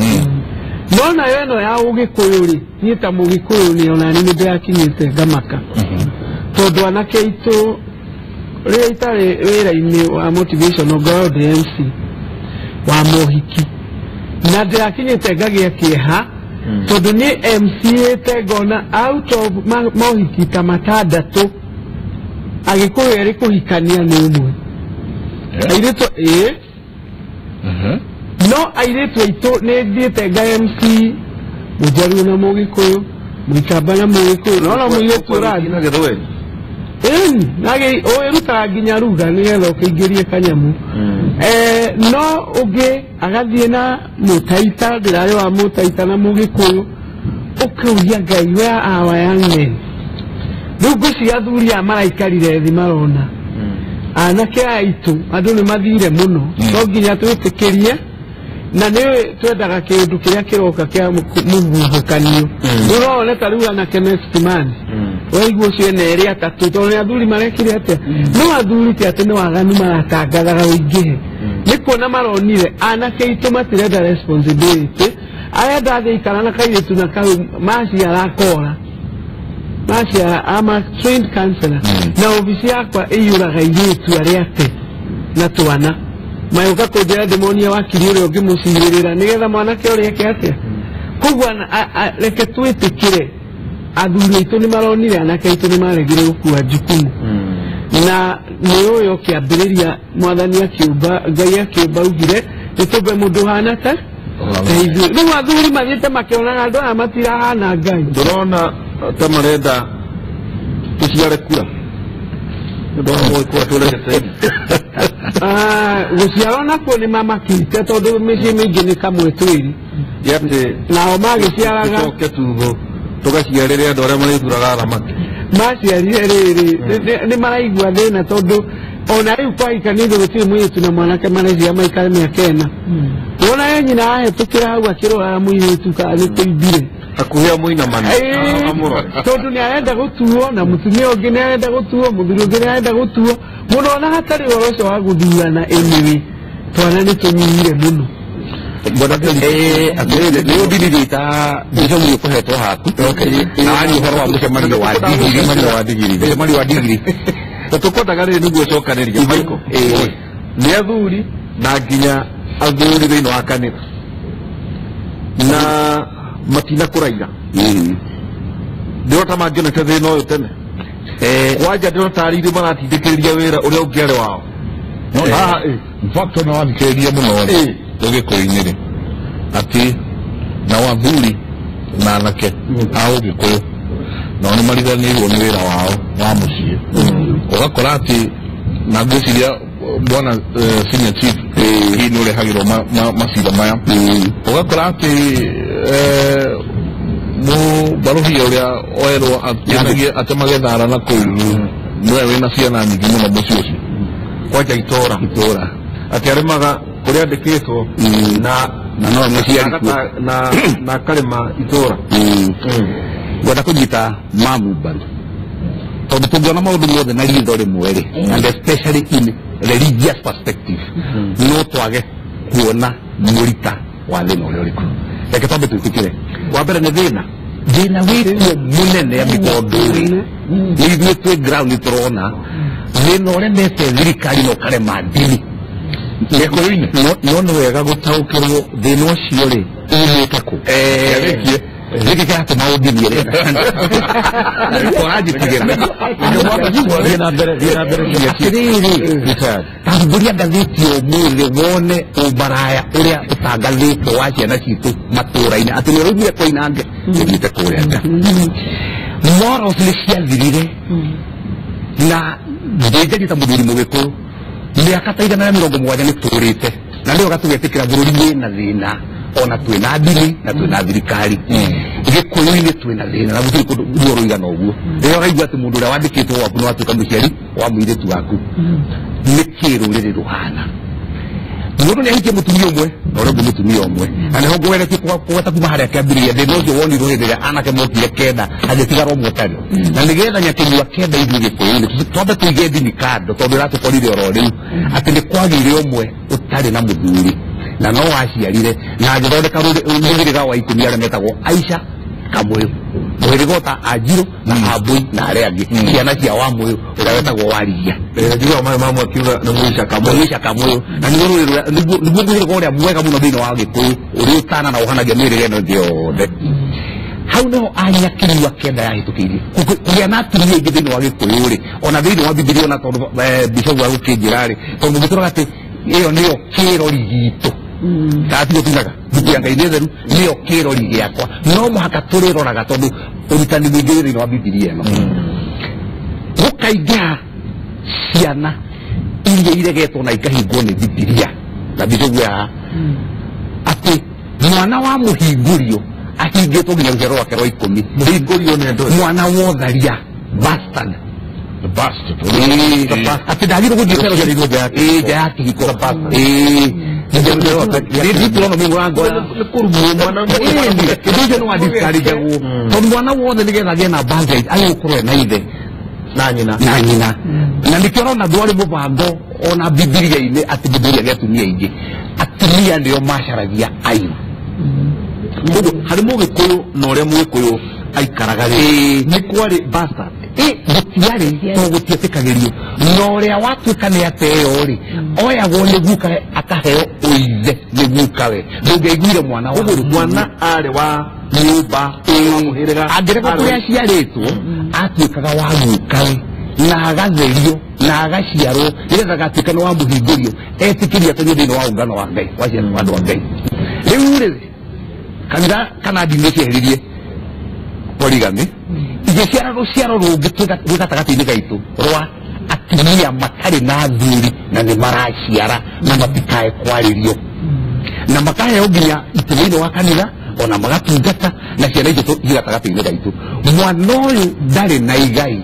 No nayo ĩno ya ũgĩkũyũ rĩ, niĩ ta mũgĩkũyũ nĩ ona niĩ ndĩrakinyĩte ngamaka. Tondũ anake aitũ rĩrĩa itarĩ wĩra-inĩ wa motivation ngoragwo ndĩ MC wa mohiki na ndĩrakinyĩte ngagĩa kĩeha tondũ nĩ MC-ĩte ngona out of mohiki ta matandatũ agĩkũyũ erĩ kũhikania nĩ ũmwe. Airĩtu ĩĩ no airĩtu aitũ nĩ thiĩte nga MC mũjaruo na mũgĩkũyũ, mũikamba na mũgĩkũyũ, no ona mũirĩtu ũrathiĩ na gĩthweri. Ĩni, ũĩrutaga nginya ruga nĩgetha ũkĩingĩrie kanyamu. No ũngĩ agathiĩ na mũtaita, ndĩrarĩ wa mũtaita na mũgĩkũyũ, ũkauria Ngai where are our young men? Rĩu ngwĩciria athuri aya maraikarire thĩ marona anake aya aitũ andũ nĩ mathire mũno, no nginya twĩtĩkĩrie na nĩ twendaga kĩũndũ kĩrĩa kĩroka kĩa mũhuhũkanio. Rĩu no wone ta rĩu anake me citimani waigua ũcio ena erĩ atatũ tondũ nĩ athuri marekire atĩa. No athuri ti atĩ nĩ waganu maratangathaga ũingĩhe, nĩ kuona maronire anake aitũ matirenda responsibility, arenda athiĩ ikara na kairĩtu na kau maciara akora maciara. I'm a trained counselor na obici yakwa ĩiyũraga airĩtu arĩa ate na twana mayoka kũnjĩra ndĩmonie wakiri ũrĩa ũngĩmũcirĩrĩra nĩgetha mwanake ũrĩa eke atĩa. Koguo reke twĩtĩkĩre athuri aitũ nĩ maronire anake aitũ nĩ maregire gũkua jukumu. Na nĩ ũyũ kĩambĩrĩria mwathani akĩũmba Ngai akĩũmba augire nĩ tũmbe mũndũ ũhana ta ithuĩ. Rĩu athuri mathiĩte makĩonaga andũ aya matirahana Ngai. Ndũrona ta marenda tũciare kura gũciarwo nakuo nĩ mamakĩte tondũ mĩciĩ mĩingĩ nĩ kamwe twĩrĩ nao magĩciaraga tũcoke tutho tũgaciarĩre andũ arĩa marĩthuraga athamaki. Maciarire rĩrĩ nĩ maraigua thĩna tondũ ona rĩu kwahikanĩrio gũtirĩ mũirĩtu na mwanake mareciria maikare mĩaka ĩna. Wona ye nyina ahĩtũkĩra hau akĩroraga mũirĩtu kana nĩ kũimbire hakuhĩ amũinamani tondũ nĩ arenda gũtuo na mũtumia ũngĩ nĩ arenda gũtuo, mũthuri ũngĩ nĩ arenda gũtuo mũno. Ona hatarĩ ũhoro ũcio wa gũthurana anyway twana nĩ tũnyihire mũno. Nĩ ũndiriri ta mbica ũkũhetwo haku nani ũhoro wa mũcemanio wa ndigiri, mũcemanio wa ndigiri na tũkwendaga rĩrĩ nĩguo ũcokanĩrie Michael nĩ athuri na nginya athuri thĩinĩ wa kanitha na matina kũraira ndĩrona ta mangĩonete thĩna ũyũ tene kwanja ndĩrona tarĩ ithuĩ maratindĩkĩrĩria wĩra ũrĩa ũngĩarĩ wao. In fact ona wathikĩrĩria mũno ũgĩkũyũ-inĩ rĩ atĩ nao athuri na anake a ũgĩkũyũ nao nĩ mariganĩirwo nĩ wĩra wao wa mũciĩ. Ũgakora atĩ na ngwĩciria bwana senior chief hihi nĩ ũrehagĩrwo macira maya, ũgakora atĩ mũbarũhia ũrĩa oerwo atemage thara na kũu nĩwe wĩna ciana nyingĩ mũno mũciĩ ũcio kwanja itũra atĩ arĩmaga kũrĩa andĩkĩtwo na no mũciari na akarĩma itũra. Ngwenda kũnyita mamu mbaru tondũ tũngĩona maũndũ mothe na ritho rĩmwe rĩ, and especially in religious perspective, no twage kuona mũrita wa thĩna ũrĩa ũrĩkũ. Reke twambe twĩtĩkĩre wa mbere nĩ thĩna thĩna wĩkuo mũnene amĩ tondũ rĩ nĩ ithuĩ twĩ ground tũrona thĩna ũremete thirikari na ũkarema ndini gĩkũyũ-inĩ. No nĩ wega gũtaũkĩrwo thĩna ũcio rĩ umĩte kũ. Nĩkĩ kĩratũma ũnginyie rĩ? Ũranjĩtigĩra. Thiĩ na mbere, thiĩ na mbere nginya Atĩrĩrĩ, tambũria ngathĩti ũmũthĩ wone ũmbaraya ũrĩa ũtangathĩtwo wa ciana citũ matũũra-inĩ atĩ nĩ ũraumire Koinange ũthiĩte kũrĩa nja. Morals nĩ ciathirire na ndĩnjarie ta mũthuri mũgĩkũyũ mĩaka ta 170 nĩ tũrĩte na nĩyo gatũgetĩkĩra bũrũri wĩna thĩna ona twĩna ndini na twĩna thirikari gĩkũyũ-inĩ twĩna thĩna na gũtirĩ kũndũ ruo rũigana ũguo rĩrĩa ũraigua atĩ mũndũ ũrĩa wandĩkĩtwo gwaku nĩ watuĩka mũciari wa mũirĩtu waku nĩ kĩ rũrĩrĩ rũhana mũndũ nĩ ahikie mũtumia ũmwe na ũrĩa ũngĩ mũtumia ũmwe na nĩho ngũgeretie kũgweta kuma harĩa kĩambĩrĩria thĩna ũcio wonirwo hĩndĩ ĩrĩa anake mokire kenda hagĩtigara ũmwe ũtarĩ na nĩgetha nyakĩnyua kenda ithuĩ gĩkũyũ-inĩ twambe tũige ndini kando tondũ ĩratũkorire oro rĩu atĩ nĩ kwagĩire ũmwe ũtarĩ na mũthuri na no aciarire na agĩthondeka mũhĩrĩga wa 10 arĩa metagwo Aisha Kamũyũ mũhĩrĩga ta Anjirũ na Ambũi na arĩa angĩ ciana cia Wamũyũ ũrĩa wetagwo Warigia Njiguaga maĩ mamwe akiuga nĩ Mũica Kamũyũ. Mũica Kamũyũ na nĩguo rũrĩrĩ nĩguo mũhĩrĩga ũrĩa mwega mũno thĩinĩ wa Gĩkũyũ ũrĩa ũtana na ũhanagia mĩhĩrĩga ĩno ĩngĩ yothe hau nĩho anyakĩnyua kenda yahĩtũkĩirie kũgĩa na atumia aingĩ thĩinĩ wa Gĩkũyũ rĩ ona thĩinĩ wa Bibilia ona tondũ bishobu agũkĩnjĩra rĩ tondũ mũgĩtũraga atĩ ĩyo nĩyo kĩrori gitũ katiguo tugaga mbuku ya Ngai nĩ theru nĩyo kĩrori gĩakwa no mũhaka tũrĩroraga tondũ ũrutani mũingĩ wĩ thĩinĩ wa Bibilia ĩno gũkaingĩha ciana iria iregetwo na ikahingwo nĩ Bibilia na bishobu ya atĩ mwana wa mũhingũrio ahingĩtwo nginya rũciaro rwake rwa 10 Mũhingũrio nĩ andũ. mwana wotharia bastard. The bastard. Atĩ ndagĩrĩirwo gũthiĩ Ũciarĩirwo nja ya kĩhiko. nja ya kĩhiko. Nĩ mũrango Nĩ kũrumwo mwana. Ũndũ ũcio nĩ wadiscouragagwo tondũ mwana wothe nĩgetha agĩe na birthright agĩrĩirwo gũkorwo ena ithe na nyina na nyina na nĩkĩo ũrona ndwarĩ mũbango ona Bibilia-inĩ atĩ mũthuri agĩe atumia aingĩ atumia nĩo macaragia airu Koguo harĩ mũgĩkũyũ na ũrĩa mũgĩkũyũ aikaraga rĩ nĩ kwarĩ bastard gũtiarĩ tondũ gũtietĩkagĩrio na ũrĩa watuĩka nĩ ateo rĩ oyagwo nĩ gukawe akaheo ũithe nĩ gukawe ndũngĩaiguire mwana wa koguo mwana arĩ wa nyũmba wa mũhĩrĩga angĩrega kũrĩa aciarĩtwo atuĩkaga wa gukawe na agatherio na agaciarwo nĩgetha agatuĩka nĩ wa mũhingũrio etĩkĩria atonye thĩinĩ wa ũngano wa Ngai wa ciana wa andũ a Ngai rĩu rĩ kanitha kana ndini cieheririe polygamy igĩciara rũciaro rũngĩ rwĩ gatagatĩ-inĩ gaitũ rwa atumia matarĩ na athuri na nĩ maraciara na matikae kwarĩrio na makaheo nginya itĩ thĩinĩ wa kanitha ona magatungata na ciana icio ciĩ gatagatĩ-inĩ gaitũ mwana ũyũ ndarĩ na igai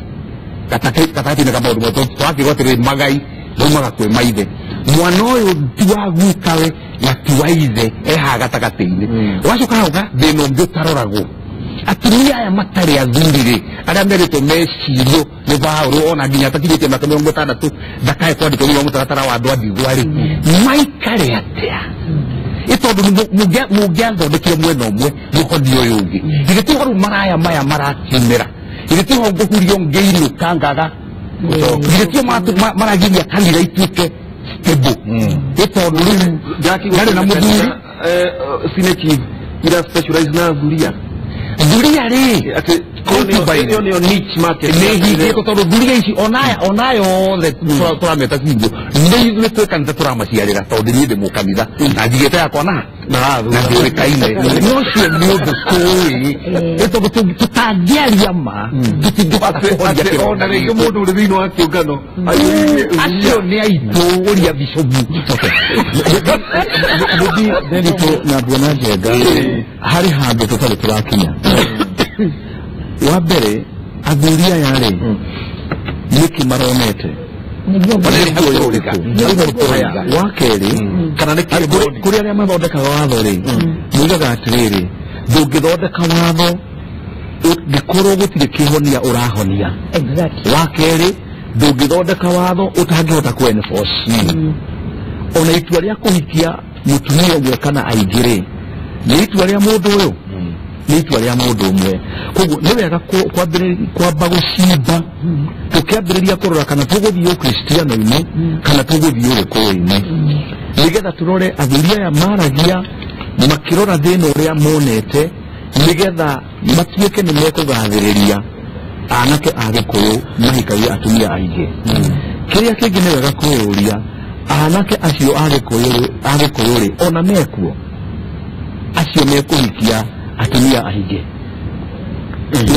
gatagatĩ-inĩ ka maũndũ mothe twakĩrwo atĩrĩrĩ magai maumaga kwĩ maithe mwana ũyũ ti wa gukawe na ti wa ithe ehaha gatagatĩ-inĩ ũgacoka hauga thĩna ũngĩ ũtaroragwo atumia aya matarĩ athuri rĩ arĩa merĩtwo mecirio nĩ Paũlũ ona nginya atakinyĩtie mĩaka 60 ndakae kwandĩkwo thĩinĩ wa mũtaratara wa andũ a ndigwa rĩ maikare atĩa ĩ tondũ mũngĩathondekire mwena ũmwe mũhonie ũyũ ũngĩ githĩ tiho rĩu maraya maya marakiumĩra githĩ tiho ngũhurio ngĩinũka ngaga githĩ tio maragiria kanitha ituĩke stable ĩ tondũ rĩu ndarĩ na mũthuri senior chief ira specialize na thuria thuria rĩ atĩ ĩyo nĩyo niche market nĩ hingĩtwo tondũ thuria ici ona yothe tũrameta single nĩ ithuĩ twĩ kanitha tũramaciarĩra tondũ niĩ ndĩ mũkanitha na njigĩte yakwa na na ndĩũrĩkaine no ũcio nĩ ũndũ tũĩ ĩ tondũ tũtangĩaria ma tũtingĩhota kũhonia atĩ ona rĩngĩ mũndũ ũrĩ thĩinĩ wa kĩũngano acio nĩ aitũ ũria bishobu Mũthi Nderitu na Bwana Njenga harĩ handũ tũtarĩ tũrakinya wa mbere athuri aya rĩ nĩkĩ maronete wa kerĩ kana nĩ kũrĩ arĩa mathondekaga watho rĩ mugaga atĩrĩrĩ ndũngĩthondeka watho ũngĩkorwo gũtirĩ kĩhonia ũrahonia wa kerĩ ndũngĩthondeka watho ũtangĩhota kũ enforce ona itua rĩa kũhikia mũtumia ũmwe kana aingĩ rĩ nĩ itua rĩa mũndũ ũyũ nĩ itua rĩa mũndũ ũmwe koguo nĩ wega kwamba gũcimba tũkĩambĩrĩria kũrora kana tũgũthiĩ ũkristiano-inĩ kana tũgũthiĩ ũgĩkũyũ-inĩ nĩgetha tũrore athuri aya maragia makĩrora thĩna ũrĩa monete Nĩgetha matuĩke nĩ mekũgathĩrĩria anake a Gĩkũyũ mahikagie atumia aingĩ. Kĩrĩa kĩngĩ nĩ wega kwĩyũria anake acio a Gĩkũyũ rĩ ona mekuo acio mekũhikia atumia aingĩ.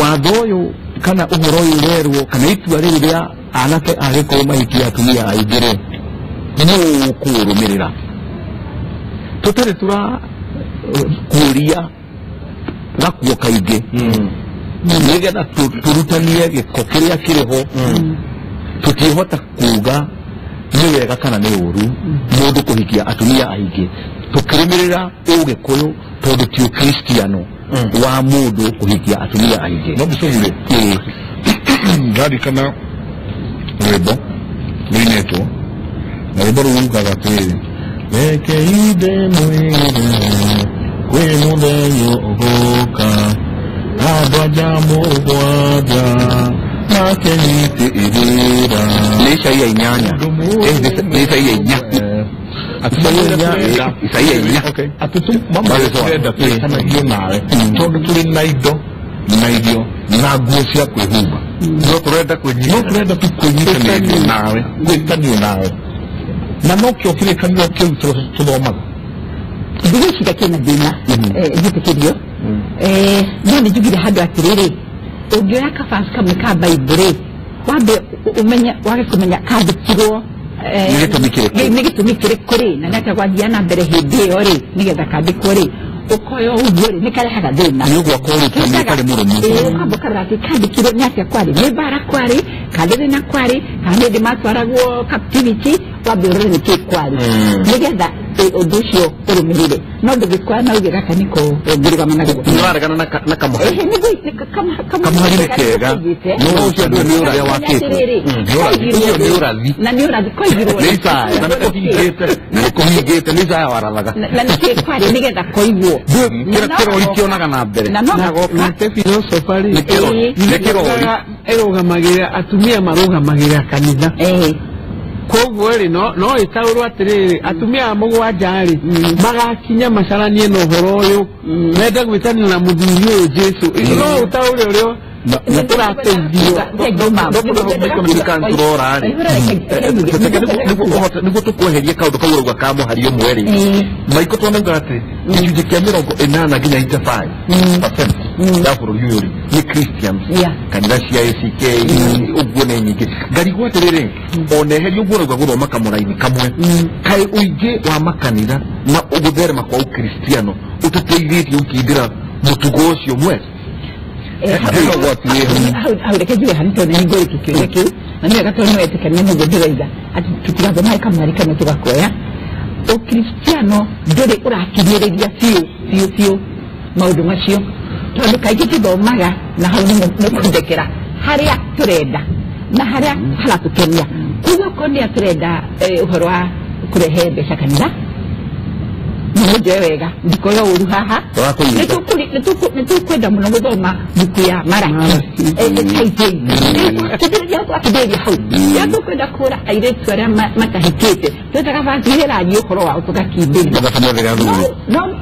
Watho ũyũ kana ũhoro ũyũ ũrerwo kana itua rĩrĩ rĩa anake a Gĩkũyũ mahikie atumia aingĩ rĩ nũ ũkũrũmĩrĩra? Tũtarĩ tũra kuria gakuo kaingĩ nĩgetha tũrutanie gĩko kĩrĩa kĩrĩ ho. Tũtingĩhota kuga nĩ wega kana nĩ ũru mũndũ kũhikia atumia aingĩ tũkĩrũmĩrĩra ũgĩkũyũ tondũ ti ũkristiano wa mũndũ kũhikia atumia aingĩ. No bicũgure ndarikana rwĩmbo rũinĩtwo na rwĩmbo rũu rugaga atĩrĩrĩ, reke ithe mwĩre kwĩ mũthenya ũgũka andũ anja mũgwanja makenyitĩ ithĩra. Nĩ Isaia 8. Nĩ Isaia 4. Isaia 4. Atĩ mamũrenda twĩtanagio nawe tondũ tũrĩ na indo na irio na nguo cia kwĩhumba. No tũrenda no tũrenda tu kwĩnyitanĩrio nawe, gwĩtanio nawe, na nokĩo kĩrĩkanĩro kĩu tũthomaga. Ndigwĩciria kĩna thĩna njĩtĩkĩrio, no nĩ njugire handũ atĩrĩrĩ, ũngĩoya kabasi kamwe ka Bible rĩ, wambe ũmenye wage kũmenya kandĩkirwo nĩ gĩtũmi kĩrĩkũ, nĩ gĩtũmi kĩrĩkũ rĩ, na nĩ atĩa gwathiaga na mbere hĩndĩ ĩyo rĩ, nĩgetha kandĩkwo rĩ, ũkoya ũguo rĩ, nĩ karehaga thĩna. Nĩ ũgwaka ũrutani ũtarĩ mũrũmu. Ũkamba ũkarora atĩ kandĩkirwo nĩ atĩa kwarĩ, nĩ mbara kwarĩ, kana thĩna kwarĩ, kana nĩ hĩndĩ matwaragwo captivity, wambe ũrore nĩkĩĩ kwarĩ nĩgetha ũndũ ũcio ũrũmĩrĩre. No ndũngĩkora na uge gaka nĩko ũngĩrũgama naguo. Nĩũraregana na kamũhari. Kamũhari nĩ kega, no ũcio ndũĩ nĩ ũrĩa wakĩtwo. Ũcio nĩ ũrathi. Na nĩ ũrathi koigirwo. Nĩ Isaya. Na nĩkũhingĩte. Na nĩkũhingĩte, nĩ Isaya warathaga. Na nĩkĩĩ kwarĩ nĩgetha koigwo. Kĩrori kĩonaga na mbere. Na no nake philosopher rĩ nĩ kĩrori ĩrũgamagĩrĩra atumia marũgamagĩrĩra kanitha. Koguo rĩ no ĩtaũrwo atĩrĩrĩ, atumia a mũgwanja rĩ magakinya macaranie na ũhoro ũyũ mende gwĩtanio na mũthuri ũyũ Jesũ. No ũtaũre ũrĩa ũrateithio. Nĩguo tũkweheria kaũndũ kau ũrauga ka mũhari ũmwe rĩ, Maiko twanauga atĩ gĩcunjĩ kĩa 80 nginya 85% ya bũrũri ũyũ rĩ nĩ Christians, kanitha cia ACK ũguo nĩ nyingĩ. Ngarigwo atĩrĩrĩ, ona eheria ũguo ũrauga gũthoma kamũraini kamwe, kaĩ ũingĩ wa makanitha na gũtherema kwa ũkristiano ũtũteithĩtie gũkindĩra mũtugo ũcio mwega? Hau reke njuge hanini tondũ nĩ ngũrĩki kĩũria kĩu, na nĩ wega tondũ nĩ wetĩkania nĩguo ndĩroiga atĩ tũtigathomae kamweri kamwe tũgakuoya. Ũkristiano ndũrĩ ũrakinyĩrĩria biũ biũ biũ maũndũ macio, tondũ kaingĩ tũthomaga na hau nĩ kũndekera harĩa tũrenda na harĩa haratũkenia. Koguo okorwo nĩ tũrenda ũhoro wa kũrehe mbeca kanitha, nĩnjoe wega ndikoya ũru haha, nĩtũkwenda mũno gũthoma mbuku ya Maraki tũkindĩria hau. Rĩrĩa tũkwenda kũra airĩtu arĩa matahikĩte, twethaga bathi ĩraria ũhoro wao tũgakindĩria.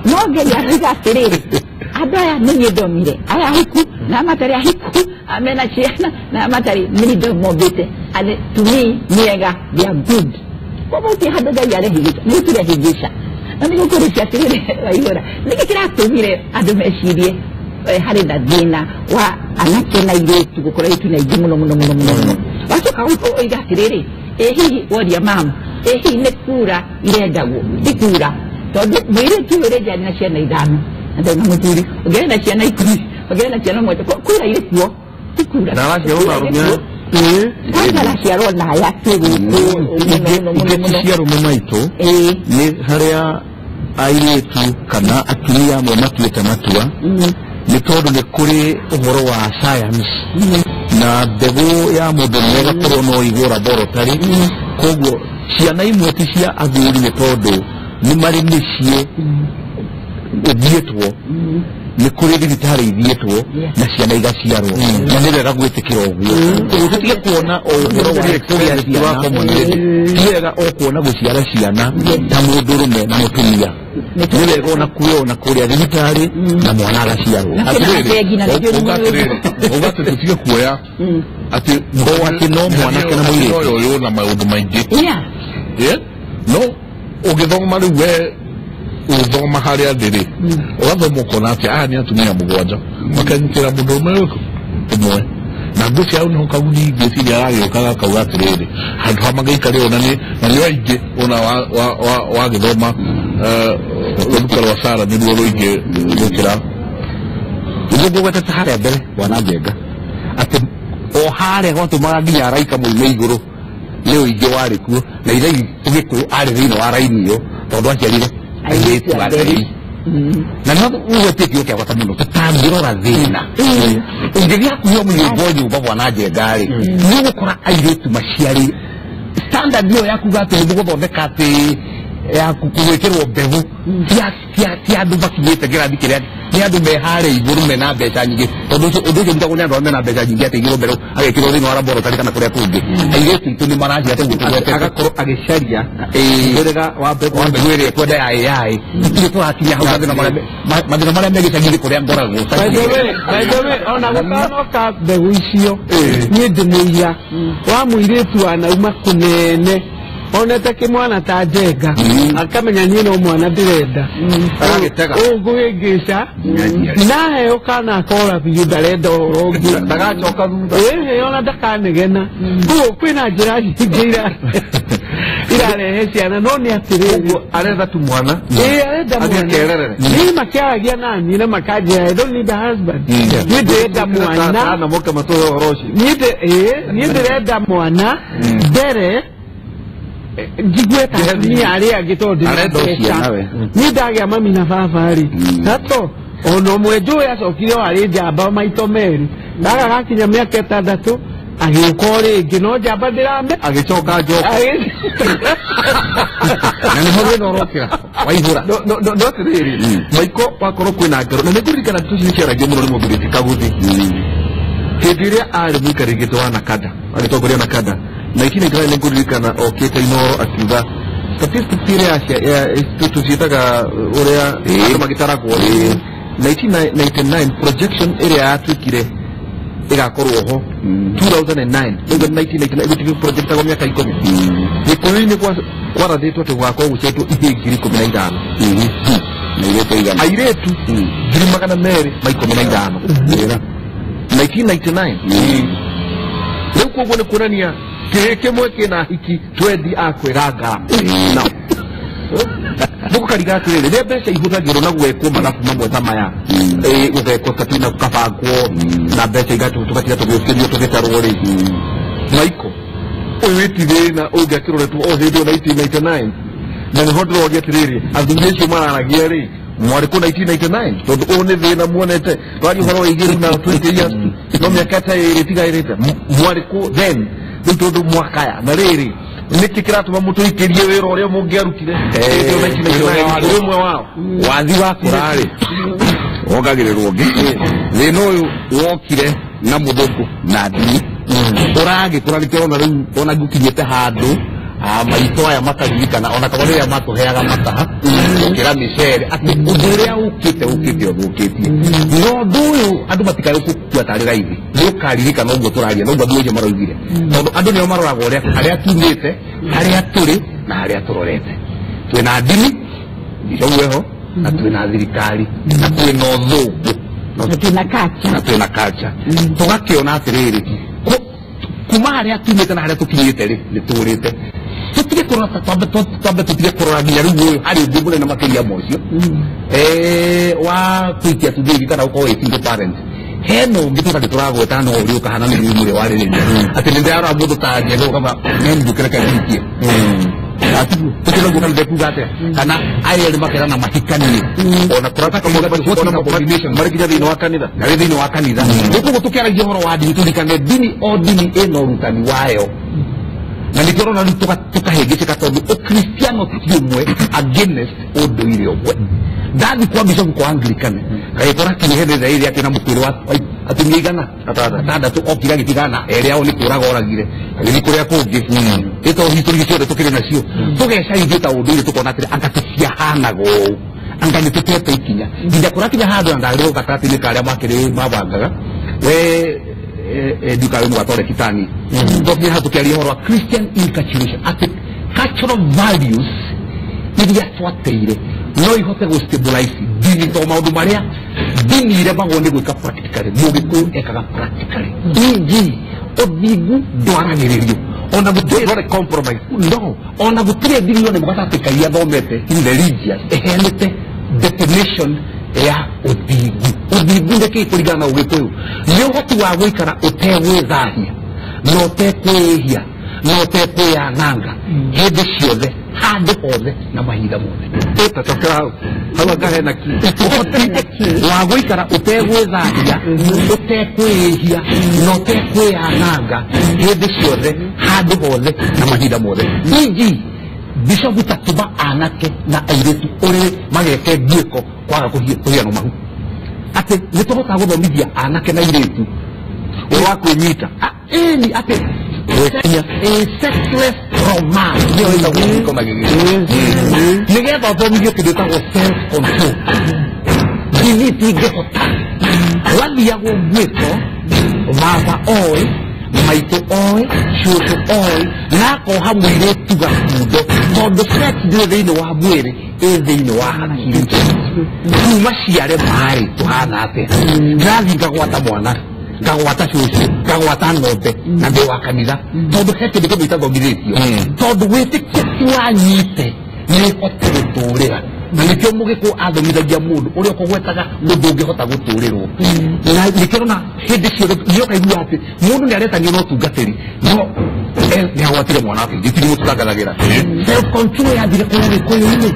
No ngeria kuga atĩrĩrĩ, andũ aya nĩ niĩ ndomire, aya ahiku na matarĩ ahiku, mena ciana na matarĩ, nĩ ndomombĩte. And to me nĩ ega, they are good. Koguo gũtirĩ handũ Ngai arehĩngĩca, nĩ tũrehĩngĩca. Na nĩ gũkũrĩkia atĩrĩrĩ, Waihũra, nĩkĩ kĩratũmire andũ mecirie harĩ na thĩna wa anake na airĩtu gũkorwo airĩtu nĩ aingĩ mũno mũno mũno mũno mũno? Wacoka ũiga atĩrĩrĩ, ĩ hihi woria mamu, ĩ hihi nĩ kura irendagwo? Ti kura, tondũ mũirĩtu ũyũ ũrenja na ciana 5 na ndarĩ na mũthuri, ũngĩarĩ na ciana 10, ũngĩarĩ na ciana 7, kura irĩ kuo, ti kura. Na araciarwo na arũme. Kwanza araciarwo na aya twĩ gũkũ mũno mũno mũno. Ingĩ cia arũme maitũ nĩ harĩa airĩtu kana atumia amwe matuĩte matua, nĩ tondũ nĩ kũrĩ ũhoro wa science na mbegũ ya mũndũ ũmwe ĩgakorwo no igwo laboratory. Koguo ciana imwe ti cia athuri nĩ tondũ nĩ marĩ mĩciĩ ũthiĩtwo Nĩ kũrĩ thibitarĩ ithiĩtwo na ciana igaciarwo na nĩ wega gwĩtĩkĩra ũguo. Tũtige kuona o ũhoro wa kũgĩa ciana, ti wega o kuona gũciara ciana ta mũndũrũme na mũtumia. Nĩ wega ona kuoya ona kũrĩa thibitarĩ na mwana agaciarwo. Uga atĩ tũtige kuoya atĩ o atĩ no mwanake na mũirĩtu ũyũ na maũndũ maingĩ. No ũgĩthoma rĩu we ũthoma harĩa ndĩrĩ ũgathoma ũkona atĩ aya nĩ atumia mũgwanja makanyitĩra mũndũrũme ũmwe na ngwĩciria hau nĩho kaguni ngwĩciria aragĩũka gakauga atĩrĩrĩ handũ ha magaikare ona nĩ na nĩ aingĩ ona wagĩthoma rũruka rwa Sara nĩruo rũingĩ gũkĩra nĩguo ngũgwetete harĩa mbere bwana Njenga atĩ o harĩa gwatũmaga nginya araika moime igũrũ nĩ ũingĩ warĩ kuo na ithe Gĩkũyũ arĩ thĩinĩ wa raini ĩyo tondũ aciarire airĩtu atheri na nĩho ũgwetie kĩo kĩa bata mũno tũtangĩrora thĩna ũngĩthiĩ hakuhĩ o mũnyũmba o nyũmba bwana Njenga rĩ nĩ ũgũkora airĩtu maciarĩ standard ĩyo ya kuga atĩ nĩgũthondeka atĩ ya gwĩkĩrwo mbegũ ti andũ makinyĩte kĩrathi kĩrĩa nĩ andũ me harĩa igũrũ mena mbeca nyingĩ tondũ ũndũ ũcio ũrutagwo nĩ andũ arĩa mena mbeca nyingĩ atĩ igĩrwo mbere agekĩrwo thĩinĩ wa laboratory kana kũrĩa kũngĩ airĩtu aitũ nĩ maracia ũguo tũgwetete agakorwo agĩcaria mũhĩrĩga wa mbegũ ĩrĩa ĩkwenda ya AI gũtirĩ tũrakinya hau mathĩna marĩa me gĩcagi-inĩ kũrĩa ngoragwo. By the way ona gũtanoka mbegũ icio niĩ ndĩ mũira wa mũirĩtu wanauma kũnene onete kĩmwana ta Njenga akamenya niĩ no mwana ndĩrenda agagĩtega ũngũhĩngĩca naheo kana akora biũ ndarenda ũhoro ũngĩ ndagacoka thutha ĩhĩ ona ndakanegena koguo kwĩna njĩra nyingĩ irarehe ciana no nĩ atĩrĩrĩ aretha tu mwana ĩĩ arenda mwana niĩ makĩaragia naniĩ na makanjĩra I don't need a husband niĩ ndĩrenda mwana na moke matũhe ũhoro ũcio niĩ ndĩrenda mwana mbere njigue ta atumia arĩa angĩ tondũ ndĩna mbeca niĩ ndagĩa mami na baba rĩ tato ona ũmwe njũĩ acokire o arĩ njamba maito merĩ ndaga gakinya mĩaka ĩtandatũ agĩũka o rĩngĩ no njamba ndĩrame agĩcoka njoka na nĩho thĩna ũrokĩra waihũra no atĩrĩrĩ Maiko wakorwo kwĩna ngero na nĩngũririkana ndeto ici nĩciaragio mũno nĩ mũthuri Kaguthi hĩndĩ ĩrĩa arĩ mũikarĩri gĩtĩ wa Nakada agĩtongoria Nakada 1999 nĩngũririkana okĩte Inooro akiuga statistics iria tũciĩtaga ũrĩa andũ magĩtaragwo 1999 projection ĩrĩa yatuĩkire ĩgakorwo ho 2009 rĩu 1999 ĩgũtuĩka projectagwo mĩaka 10 Gĩkũyũ-inĩ kwarathĩtwo atĩ gũgakorwo gũciarĩtwo ihĩĩ 15,000 airĩtu 215,000 1999 rĩu koguo nĩ kuonania kĩhĩ kĩmwe kĩna hiki 20 a kwĩgangara ndũgũkariga atĩrĩrĩ rĩrĩa mbeca ihũthagĩrwo na gwekwo mathabu mamwe ta maya gũgekwo statina gũkabangwo na mbeca tũgatiga tũgĩũkĩrio tũgĩtarwo rĩ Maiko ũyũ wĩti thĩna ũngĩakĩroretwo o hĩndĩ ĩyo 1999 na nĩho ndĩroria atĩrĩrĩ athuri acio mararagia rĩ mwarĩ kũ 1999 tondũ ũyũ nĩ thĩna muonete twaria ũhoro wa igĩrĩ na 20 years no mĩaka ta ĩrĩ ĩtigaĩrĩte mwarĩ kũ then rĩu tondũ mwakaya na rĩrĩ nĩkĩ kĩratũma mũtũikĩrie wĩra ũrĩa mũngĩarutire ũrĩ ũmwe wao wathi wakũra rĩ wongagĩrĩrwo ũngĩ thĩna ũyũ wokire na mũthũngũ na ndini ũragĩkũra nĩkĩo ũrona rĩu ona ngũkinyĩte handũ maitũ aya makaririkana ona kana rĩrĩa matũheaga mataha gũkĩra mĩcere atĩ ũndũ ũrĩa ũkĩte ũkĩte ũthũkĩtie no ũndũ ũyũ andũ matikae gũkua tarĩ raithi nĩ ũkaririkana ũguo tũraria noguo andũ acio maroigire tondũ andũ nĩo maroraga ũrĩa harĩa tumĩte harĩa tũrĩ na harĩa tũrorete twĩna ndini icoguo ĩho na twĩna thirikari na twĩna ũthũngũ na twĩna culture tũgakĩona atĩrĩrĩ kuma harĩa tumĩte na harĩa tũkinyĩte rĩ nĩ tũrĩte tũtige kũrora twambe tũtige kũrora nginya rĩu ũyũ harĩ ũngĩ mũnene makĩria ma ũcio wa kũikia atumia aingĩ kana gũkorwo wĩ single parent hena ũngĩ tũtarĩ tũragweta no ũrĩa ũkahana nĩ rĩu ũrĩa warĩrĩria atĩ nĩ ndĩrarora mũndũ ta Njenga ũkauga nĩ reke ndikie tũkĩra ndekuga atĩa kana aya erĩ makerana mahikanie ona marĩ nginya thĩinĩ wa kanitha marĩ thĩinĩ wa kanitha rĩu koguo tũkĩaragia ũhoro wa ndini tũririkane ndini o ndini ĩna ũrutani wayo na nĩkĩo ũrona rĩu tũkahĩngĩcĩka tondũ ũkristiano ti ũmwe against ũndũire ũmwe Ndathi kwa bishop kwa Anglican ngagĩkora kinya hĩndĩ ĩrĩa ĩrĩa akĩna mũkwĩrĩ wa atumia igana atandatũ okire agĩtigana erĩ ao nĩ kũraga oragire agĩthiĩ kũrĩa kũngĩ ĩto history ciothe tũkĩrĩ nacio tũgeca ithuĩ ta ũndũire tũkona atĩrĩ anga tũciahanaga ũũ anga nĩ tũtete ikinya nginya kũrakinya handũ na ndarĩrwo gatagatĩ-inĩ ka arĩa makĩrĩ mabangaga we ndukawe mũgatore kitani twakinya hau tũkĩaria ũhoro wa Christian inculturation atĩ cultural values iria twateire no ihote gũ stabilize ndini to maũndũ marĩa ndini iremagwo nĩ gwĩka practically mũgĩkũyũ ekaga practically e.g. ũthingu ndwaragĩrĩrio ona gũtirĩ compromise no ona gũtirĩ ndini yone mũgatagatĩ ka iria thomete in religious ĩheanĩte definition ya ũthingu. Ũthingu nĩ kĩĩ kũringana na ũgĩkũyũ? Nĩ ũhoti wa gũikara ũtegwĩthahia na ũtekwĩhia na ũtekwĩyananga hĩndĩ ciothe handũ hothe na mahinda mothe. Tacokera hau hau anga hena ki ũhoti wa gũikara ũtegwĩthahia ũtekwĩhia na ũtekwĩyananga hĩndĩ ciothe handũ hothe na mahinda mothe. E.g. Bishop tatũma anake na airĩtu ũrĩrĩ mageke nduĩko kwaga kũhiano mahu atĩ nĩ tũhotaga gũthomithia anake na airĩtu ũhoro wa kwĩnyita ĩni atĩ sexless romance nĩyo ĩtagwo gĩko na gĩgĩkũyũ nĩgetha ũthomithio kĩndũ gĩtagwo self control ndini itingĩhota wathiagwo nduĩko baba oĩ maitũ oĩ cũcũ oĩ na akoha mũirĩtu gakundo tondũ sex ndĩrĩ thĩinĩ wa mwĩrĩ ĩ thĩinĩ wa hakiri kuma ciare marĩ tũhana atĩa ndĩrathiĩ ngagwata mwana ngagwata cũcũ ngagwata ng'ombe na ndĩ wa kanitha tondũ he kĩndũ kĩmwe itathomithĩtio tondũ wĩtĩkio ti wanyite nĩ hote gũtũrĩra na nĩkĩo mũgĩkũyũ athomithagia mũndũ ũrĩa ũkũgwetaga mũndũ ũngĩhota gũtũrĩrwo na nĩkĩo na hĩndĩ ciothe nĩ ũkaigua atĩ mũndũ nĩ aretanio na ũtungatĩri no nĩ agwatire mwana wake gĩtirĩ mũtũtangathagĩra self control yathire kũrĩa gĩkũyũ-inĩ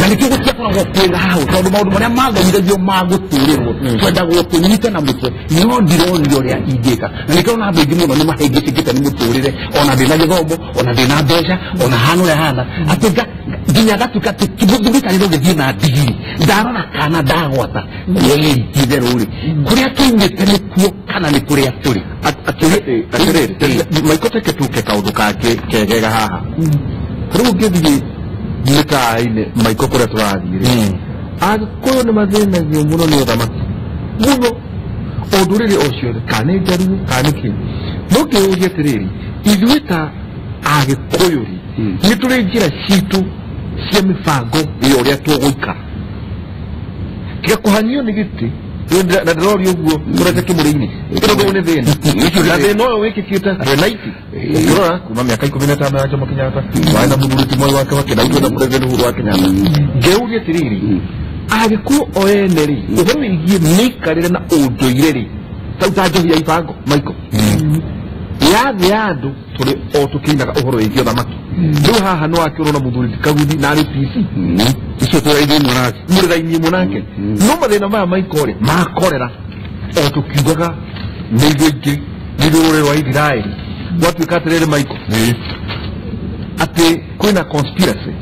na nĩkĩo gũtiakoragwo kwĩ thahau tondũ maũndũ marĩa mathomithagio ma gũtũrĩrwo twendagwo tũnyite na mũtwe no ndironio ũrĩa ingĩka na nĩkĩo na andũ aingĩ mũno nĩ mahĩngĩcĩkĩte nĩ mũtũrĩre ona ndĩna gĩthomo ona ndĩna mbeca ona hana ũrĩa hana atĩ nginya gatuĩka atĩ kĩmũthuri ũgĩthiĩ na ndigiri ndarora kana ndagwata itherũ rĩ kũrĩa tũimĩte nĩkuo kana nĩ kũrĩa tũrĩ atĩrĩrĩ maiko teke tuke kaũndũ kangĩ kegega haha rĩu ũngĩthiĩ mĩkawa-inĩ maiko kũrĩa tũrathiĩ rĩ Agĩkũyũ nĩ mathĩnagio mũno nĩ ũthamaki mũno o ndũrĩrĩ o ciothe kana nĩ Njaruo kana nĩ kĩ no ngĩũria atĩrĩrĩ ithuĩ ta Agĩkũyũ rĩ nĩ tũrĩ njĩra citũ cia mĩbango ya ũrĩa tũgũikara tiga kũhanyio nĩ gĩtĩ na ndĩroria ũguo tũrete kĩmũrĩ-inĩ tondũ ũyũ nĩ thĩna na thĩna ũyũ wĩkĩkĩte twenaiti ũkĩrora kuma mĩaka 15 ya Jomo Kenyatta warĩ na mũthuri ti Mwai wa Kibaki na ithuĩ na President Uhuru wa Kenyatta ngĩũria atĩrĩrĩ Agĩkũyũ o ene rĩ ũhoro wĩgiĩ mĩikarĩre na ũndũire rĩ tau ta njohi ya ibango Michael ya thĩ ya andũ tũrĩ o tũkĩinaga ũhoro wĩgiĩ ũthamaki rĩu haha nĩ wakĩũrwo na mũthuri ti Kaguthi na arĩ PC icio tũrĩ raini ĩmwe nake mũrĩ raini ĩmwe nake no mathĩna maya Michael rĩ makorera o tũkiugaga nĩ ithuĩ aingĩ nĩ ithuĩ rũrĩrĩ rwa Ithiraeli gwatuĩka atĩrĩrĩ Michael atĩ kwĩna conspiracy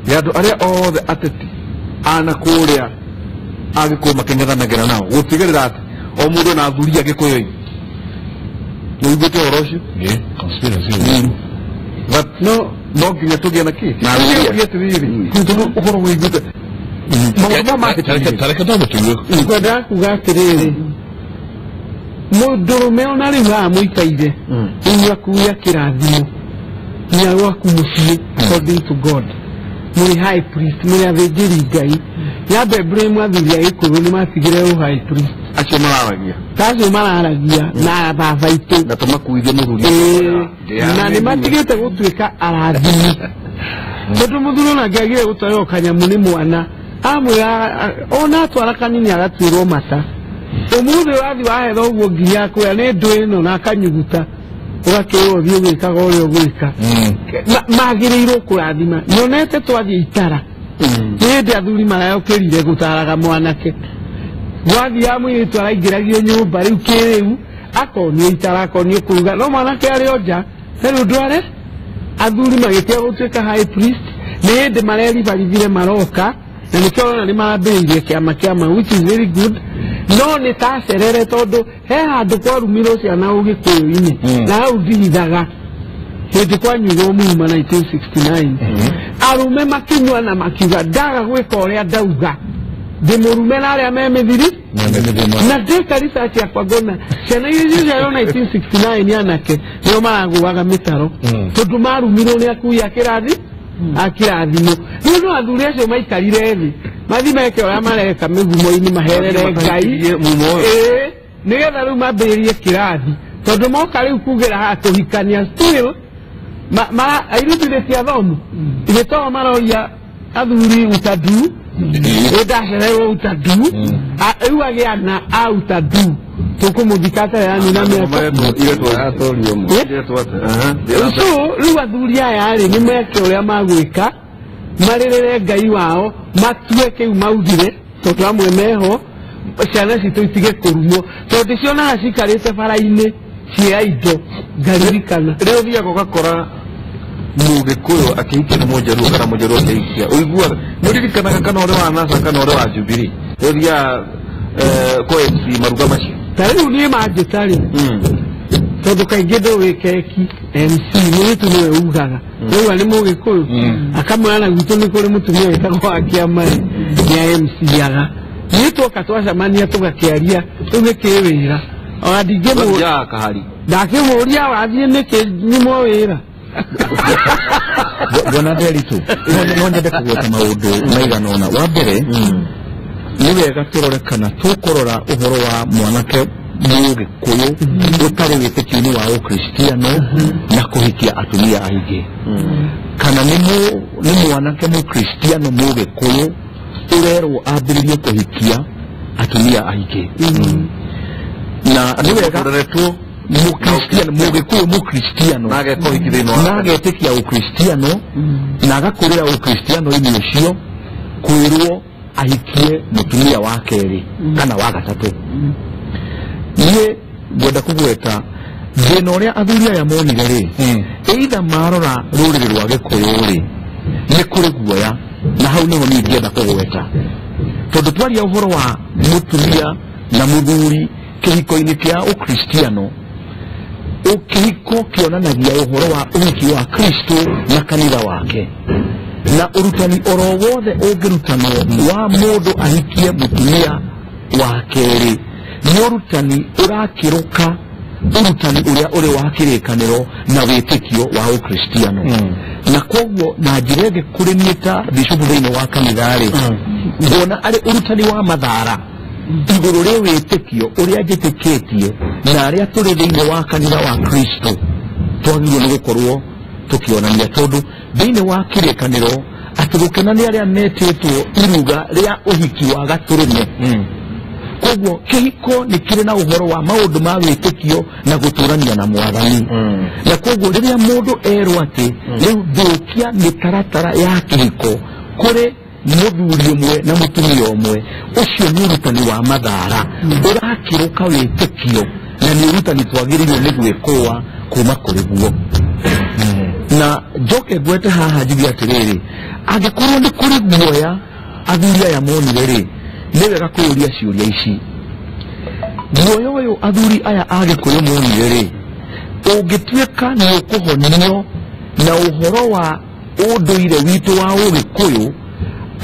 ya andũ arĩa othe ateti ana kũrĩa Agĩkũyũ makĩng'ethanagĩra nao gũtigĩrĩra atĩ o mũndũ ena athuri Agĩkũyũ-inĩ nĩ ũiguĩte ũhoro ũcio no nginya tũgĩe na kĩ atĩrĩrĩ tondũ ũhoro wĩiguĩte maũndũ maya tareke twambe tũigue ngwendaga kuga atĩrĩrĩ mũndũrũme ona rĩu haha mũikaire inyua kuya kĩrathimo nginya gwaku mũciĩ according to God mũrĩ high priest mũrĩ athĩnjĩri Ngai ya mbere mwathuri Agĩkũyũ nĩ matigire ũ high priest acio mararagia ta acio mararagia na baba itũ na tũmakuithie mũthuri na nĩ matigĩte gũtuĩka arathimi tondũ mũthuri ona angĩagire gũtwarĩrwo kanyamũ nĩ mwana amwĩra ona atwara kanini agatuĩrwo mata ũmũthĩ ũrathiĩ wahetha ũguo nginya akwĩra nĩ ndũ ĩno na akanyuguta ũgakĩrwo ũthiĩ ũgĩkaga ũrĩa ũgwĩka magĩrĩirwo kũrathima nyonete twathiĩ itara nĩ hĩndĩ athuri marayũkĩrire gũtaraga mwanake gwathiaga mũirĩtu araingĩragio nyũmba rĩu kĩrĩu akonio itara akonio kũruga no mwanake arĩ o nja he ũndũ are athuri magĩtiga gũtuĩka high priest nĩ hĩndĩ mareribarithire maroka Na nĩkĩo ũrona nĩ mambĩrĩirie kĩama kĩama, which is very good, no nĩ tacerere tondũ he handũ kwarumirwo ciana ũgĩkũyũ-inĩ na hau ndihithaga hĩndĩ kwanyuirwo muma 1969 arume makinyua na makiuga ndaga gwĩka ũrĩa ndauga ndĩmũrume na arĩa me mĩthiri na ndĩka research yakwa ngona ciana iria ciaciarirwo 1969 anake nĩo maragũaga mĩtaro tondũ marumirwo nĩ akui a kĩrathi a kĩrathimo. Rĩu no athuri acio maikarire thĩ mathi meke ũrĩa mareka mĩgumo-inĩ maherere Ngai ĩĩ nĩgetha rĩu mambĩrĩrie kĩrathi tondũ moka rĩu kugĩra haha kũhikania still airĩtu nĩ cia thomu ithe to maroria athuri utadu ndacererwo utadu rĩu agĩa na a utadu tũkũmũthika atarĩ anina mĩaka. So rĩu athuri aya rĩ nĩ meke ũrĩa magwĩka marĩrĩre Ngai wao matue kĩu maugire tondũ amwe meho ciana citũ itige kũrumwo tondũ cionaga cikarĩte bara-inĩ cia indo ngaririkana. Rĩu ũthiaga ũgakora mũgĩkũyũ akĩhikia nĩ mũnjaruo kana mũnjaruo akĩhikia ũiguaga nĩ ũririkanaga kana ũrĩ wa NASA kana ũrĩ wa Jubilee rĩu ũthiaga kwa MC maruga macio ta rĩu niĩ manjĩta rĩ tondũ kaingĩ ndũĩ keki MC mũirĩtu nĩwe ugaga rĩu nĩ mũgĩkũyũ akamwĩra na gwitũ nĩ kũrĩ mũtumia wĩtagwo wa kĩama nĩ MC aga niĩ tuoka twacemania tũgakĩaria rĩu nĩ kĩwĩra ona ndingĩmũria kahari ndakĩmũria wathiĩ nĩkĩ nyimwo wĩra. Bwana Nderitu no nyende kũgweta maũndũ maigana ũna. Wa mbere nĩ wega tũrore kana tũkũrora ũhoro wa mwanake mũgĩkũyũ ũtarĩ wĩtĩkio-inĩ wa ũkristiano na kũhikia atumia aingĩ kana nĩ mwanake mũkristiano mũgĩkũyũ ũrerwo ambĩrĩrie kũhikia atumia aingĩ na nĩ wega mũkristiano mũgĩkũyũ mũkristiano na agetĩkia ũkristiano na agakũrĩra ũkristiano-inĩ ũcio kwĩrwo ahikie mũtumia wa kerĩ kana wa gatatũ. Niĩ ngwenda kũgweta thĩna ũrĩa athuri aya monire rĩ either marora rũrĩrĩ rwa gĩkũyũ rĩ nĩ kũrĩ guoya na hau nĩho niĩ ingĩenda kũgweta tondũ twaria ũhoro wa mũtumia na mũthuri kĩhiko-inĩ kĩa ũkristiano kĩhiko kĩonanagia ũhoro wa ũhiki wa Kristo na kanitha wake na ũrutani oro wothe ũngĩrutanwo wa mũndũ ahikie mũtumia wa kerĩ nĩ ũrutani ũrakĩrũka ũrutani ũrĩa ũrĩ wa kĩrĩkanĩro na wĩtĩkio wa ũkristiano na koguo na njĩra ĩngĩ kũrĩ niĩ ta bishopu thĩinĩ wa kanitha rĩ nguona arĩ ũrutani wa mathara igũrũ rĩ wĩtĩkio ũrĩa njĩtĩkĩtie na arĩa tũrĩ thĩinĩ wa kanitha wa Kristo twagĩrĩirwo nĩ gũkorwo tũkĩonania tondũ thĩinĩ wa kĩrĩkanĩro atĩ gũkena nĩ arĩa metĩtwo iruga rĩa ũhiki wa gatũrũme. Koguo kĩhiko nĩ kĩrĩ na ũhoro wa maũndũ ma wĩtĩkio na gũtũrania na mwathani na koguo rĩrĩa mũndũ erwo atĩ rĩu thũkia mĩtaratara ya kĩhiko kũrĩ mũthuri ũmwe na mũtumia ũmwe ũcio nĩ ũrutani wa mathara ũrakĩrũka wĩtĩkio na nĩ ũrutani twagĩrĩirwo nĩ gwĩkũa kuma kũrĩ guo. Na njoke ngwete haha njuge atĩrĩrĩ angĩkorwo nĩ kũrĩ guoya athuri aya monire rĩ nĩ wega kwĩyũria ciũria ici. Guoya ũyũ athuri aya a gĩkũyũ monire rĩ ũngĩtuĩka nĩ ũkũhonio na ũhoro wa ũndũire witũ wa ũgĩkũyũ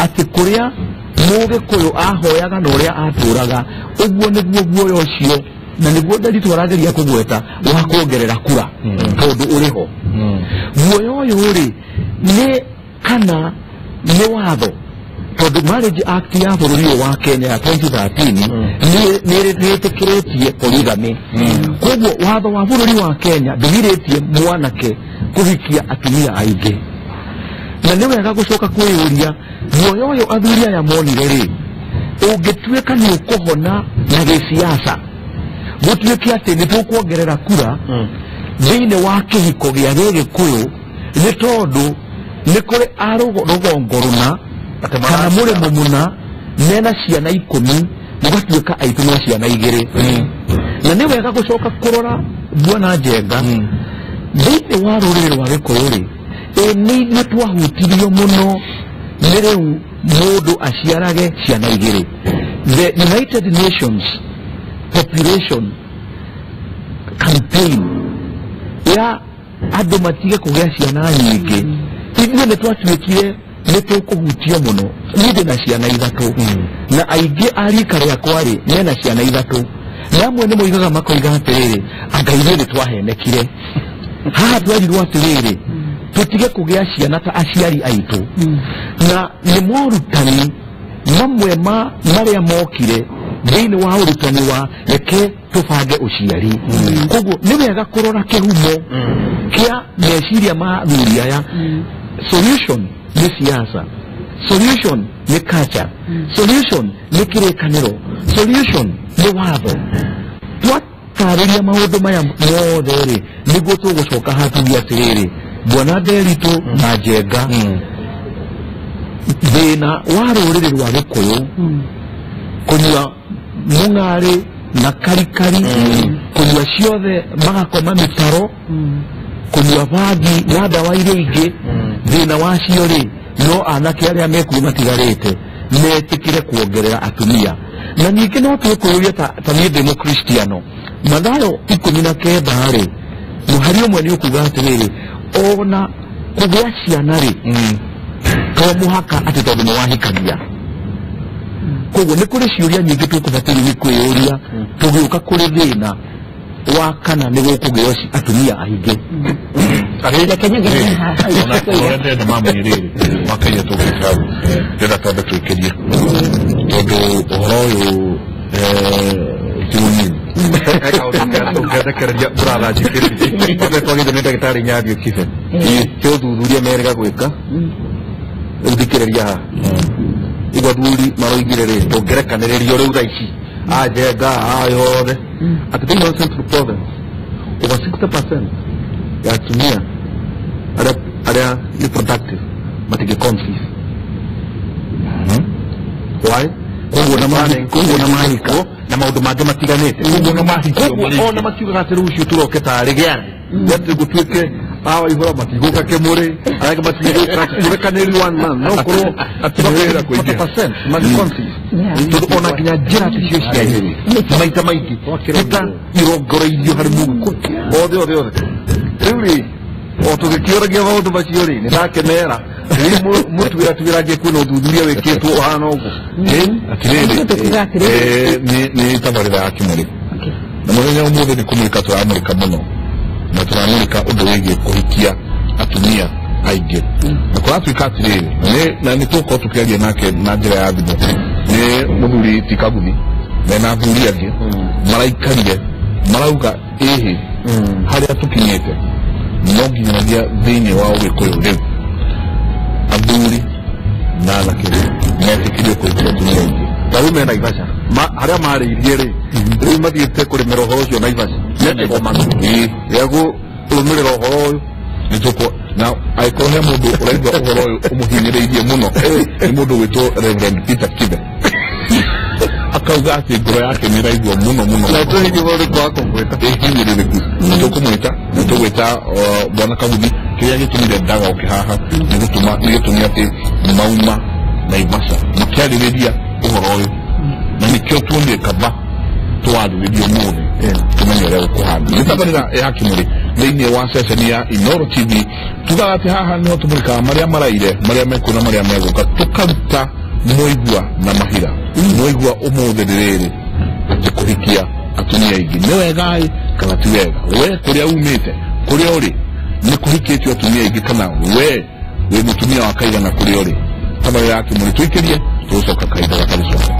atĩ kũrĩa mũgĩkũyũ ahoyaga na ũrĩa atũraga ũguo nĩguo guoya ũcio na nĩguo Nderitu arageria kũgweta wa kuongerera kura tondũ ũrĩ ho. Guoya ũyũ rĩ nĩ kana nĩ watho tondũ Marriage Act ya bũrũri ũyũ wa Kenya ya 2013 nĩ ĩtĩkĩrĩtie polygamy. Koguo watho wa bũrũri wa Kenya ndũgirĩtie mwanake kũhikia atumia aingĩ. Na nĩ wega gũcoka kwĩyũria guoya ũyũ athuri aya monire rĩ ũngĩtuĩka nĩ ũkũhona na gĩciaca gũtuĩke atĩ nĩ tũkuongerera kura thĩinĩ wa kĩhiko gĩa gĩgĩkũyũ nĩ tondũ nĩ kũrĩ a rũgongo rũna kana mũrĩmo mũna mena ciana 10 mũgatuĩka aitũ no ciana 2. Na nĩ wega gũcoka kũrora Bwana Njenga thĩinĩ wa rũrĩrĩ rwa gĩkũyũ rĩ nĩ ithuĩ twahutirio mũno nĩ rĩu Mũndũ aciarage ciana igĩrĩ. The United Nations population campaign ya andũ matige kũgĩa ciana nyingĩ, ithuĩ nĩ twatuĩkire nĩ tũkũhutio mũno. Niĩ ndĩ na ciana ithatũ, na aingĩ a rika rĩakwa rĩ mena ciana ithatũ, na amwe nĩ moigaga makoiga atĩrĩrĩ, anga ithuĩ nĩ twahenekire haha, twerirwo atĩrĩrĩ tũtige kũgĩa ciana ta aciari aitũ. Na nĩ morutani mamwe ma marĩa mokire thĩinĩ wa ũrutani wa reke tũbange ũciari. Koguo nĩ wega kũrora kĩhumo kĩa meciria ma athuri aya. Solution nĩ siasa, solution nĩ culture, solution nĩ kĩrĩkanĩro, solution nĩ watho. Twatarĩria maũndũ maya mothe rĩ, nĩguo tũgũcoka haha tuge atĩrĩrĩ, Bwana Nderitu na Njenga, thĩna wa rũrĩrĩ rwa Gĩkũyũ kũnyua mũng'arĩ na karikari, kũnyua ciothe magakoma mĩtaro, kũnyua bangi na ndawa iria ingĩ, thĩna wacio rĩ no anake arĩa mekuo matigarĩte metĩkĩre kuongerera atumia. Na ningĩ no twĩkũrĩrie ta niĩ ndĩ mũkristiano, Mathayo 19 rĩ, mũhari ũmwe nĩ ũkuga atĩrĩrĩ, ona kũgĩa ciana rĩ to mũhaka atĩ tondũ nĩ wahikania. Koguo nĩ kũrĩ ciũria nyingĩ tũkũbataire nĩ kwĩyũria tũgĩũka kũrĩ thĩna wa kana nĩ gũkũgĩo atumia aingĩ. Reke nyongerere haha. Ona ndĩrenda mamũnye rĩrĩ makĩria tũgĩka hau, ndĩrenda twambe twĩkĩrie tondũ ũhoro ũyũ ti mũnini. Ũngĩthekereria brother njikĩrĩrie twambe twagĩte nĩ ndagĩtarĩ Nyario Kibe kĩ ũthuthuria merĩga gwĩka. Rĩu thikĩrĩria haha ũguo athuri maroigire rĩ, tũngĩrekanĩrĩrio rĩu thaa ici anjenga ayothe atĩ thĩinĩ wa Central Province over 60% ya atumia arĩa nĩ productive matingĩ conceive. Why? Koguo na mahika na maũndũ mangĩ matiganĩte. Koguo na mahikio marĩ ona makiugaga atĩ rũciũ tũroke tarĩ gĩathĩ atĩ gũtuĩke awa ihũra matigũka kĩmũrĩ arĩa angĩ matigũka, tũrekanĩrĩrio one man no korwo Atĩ nĩ wĩra kũingĩha. 40% mangĩ-conceive, tondũ ona nginya njĩra ticio ciairĩ maita maingĩ ta irongoreirio harĩ mũgĩkũyũ othe othe othe. Rĩu rĩ o tũgĩkĩũragia maũndũ macio rĩ, nĩ ndakenera rĩu mũtuĩra tuĩrangie kwĩna ũthuthuria wĩkĩtwo ũhana ũguo. Atĩrĩrĩ, Tũkuga atĩrĩrĩ. Nĩ tabarĩra ya Kĩmũrĩ, na mũthenya ũmũthĩ nĩ kũmũrĩka tũramũrĩka mũno, na tũramũrĩka ũndũ wĩgiĩ kũhikia atumia aingĩ. Na kũratuĩka atĩrĩrĩ, na nĩ tũgũkorwo tũkĩaria nake na njĩra ya thimũ, nĩ mũthuri ti Kaguthi mena athuri angĩ maraikarire marauga ĩhĩ harĩa tũkinyĩte no nginyanagia thĩinĩ wa ũgĩkũyũ rĩu athuri na anake metĩkĩrio kũhikia atumia aingĩ. Ta rĩu me Naivasha harĩa marĩirie rĩ, rĩu mathiĩte kũrĩmĩra ũhoro ũcio Naivasha me kĩgomano gĩa kũrũmĩrĩra ũhoro ũyũ. Nĩtũkũ na angĩkorwo he mũndũ ũraigua ũhoro ũyũ ũmũhinyĩrĩirie mũno nĩ mũndũ ũgwĩtwo Reverend Peter Kibe, akauga atĩ ngoro yake nĩ ĩraigua mũno mũno. Na tũhinyĩ ũrĩkũ wa kũmwĩta? Ĩhinyĩrĩrĩku nĩtũkũmwĩta, nĩtũgwĩta Bwana Kaguthi. Kĩrĩa gĩtũmire ndagoke haha nĩ gũtũma nĩ gĩtũmi atĩ mauma Naivasha makĩarĩrĩria ũhoro ũyũ, na nĩkĩo tuonire kaba twarĩrĩria ũmũthĩ tũmenye ũrĩa gũkũhana. Nĩ tabarĩra ya Kĩmũrĩ thĩinĩ wa ceceni ya Inooro TV. Tugaga atĩ haha nĩho tũmũrĩkaga marĩa maraire, marĩa mekuo na marĩa megũka, tũkaruta mũigua na mahira. Mũigua ũmũthĩ nĩ rĩrĩ atĩ kũhikia atumia aingĩ nĩ wega-ĩ kana ti wega? We kũrĩa umĩte, kũrĩa ũrĩ nĩ kũhikĩtio atumia aingĩ, kana we wĩ mũtumia wa kaigana kũrĩa ũrĩ? Tabarĩra ya Kĩmũrĩ tũikĩrie, tũgũcoka kahinda gatarĩ coka.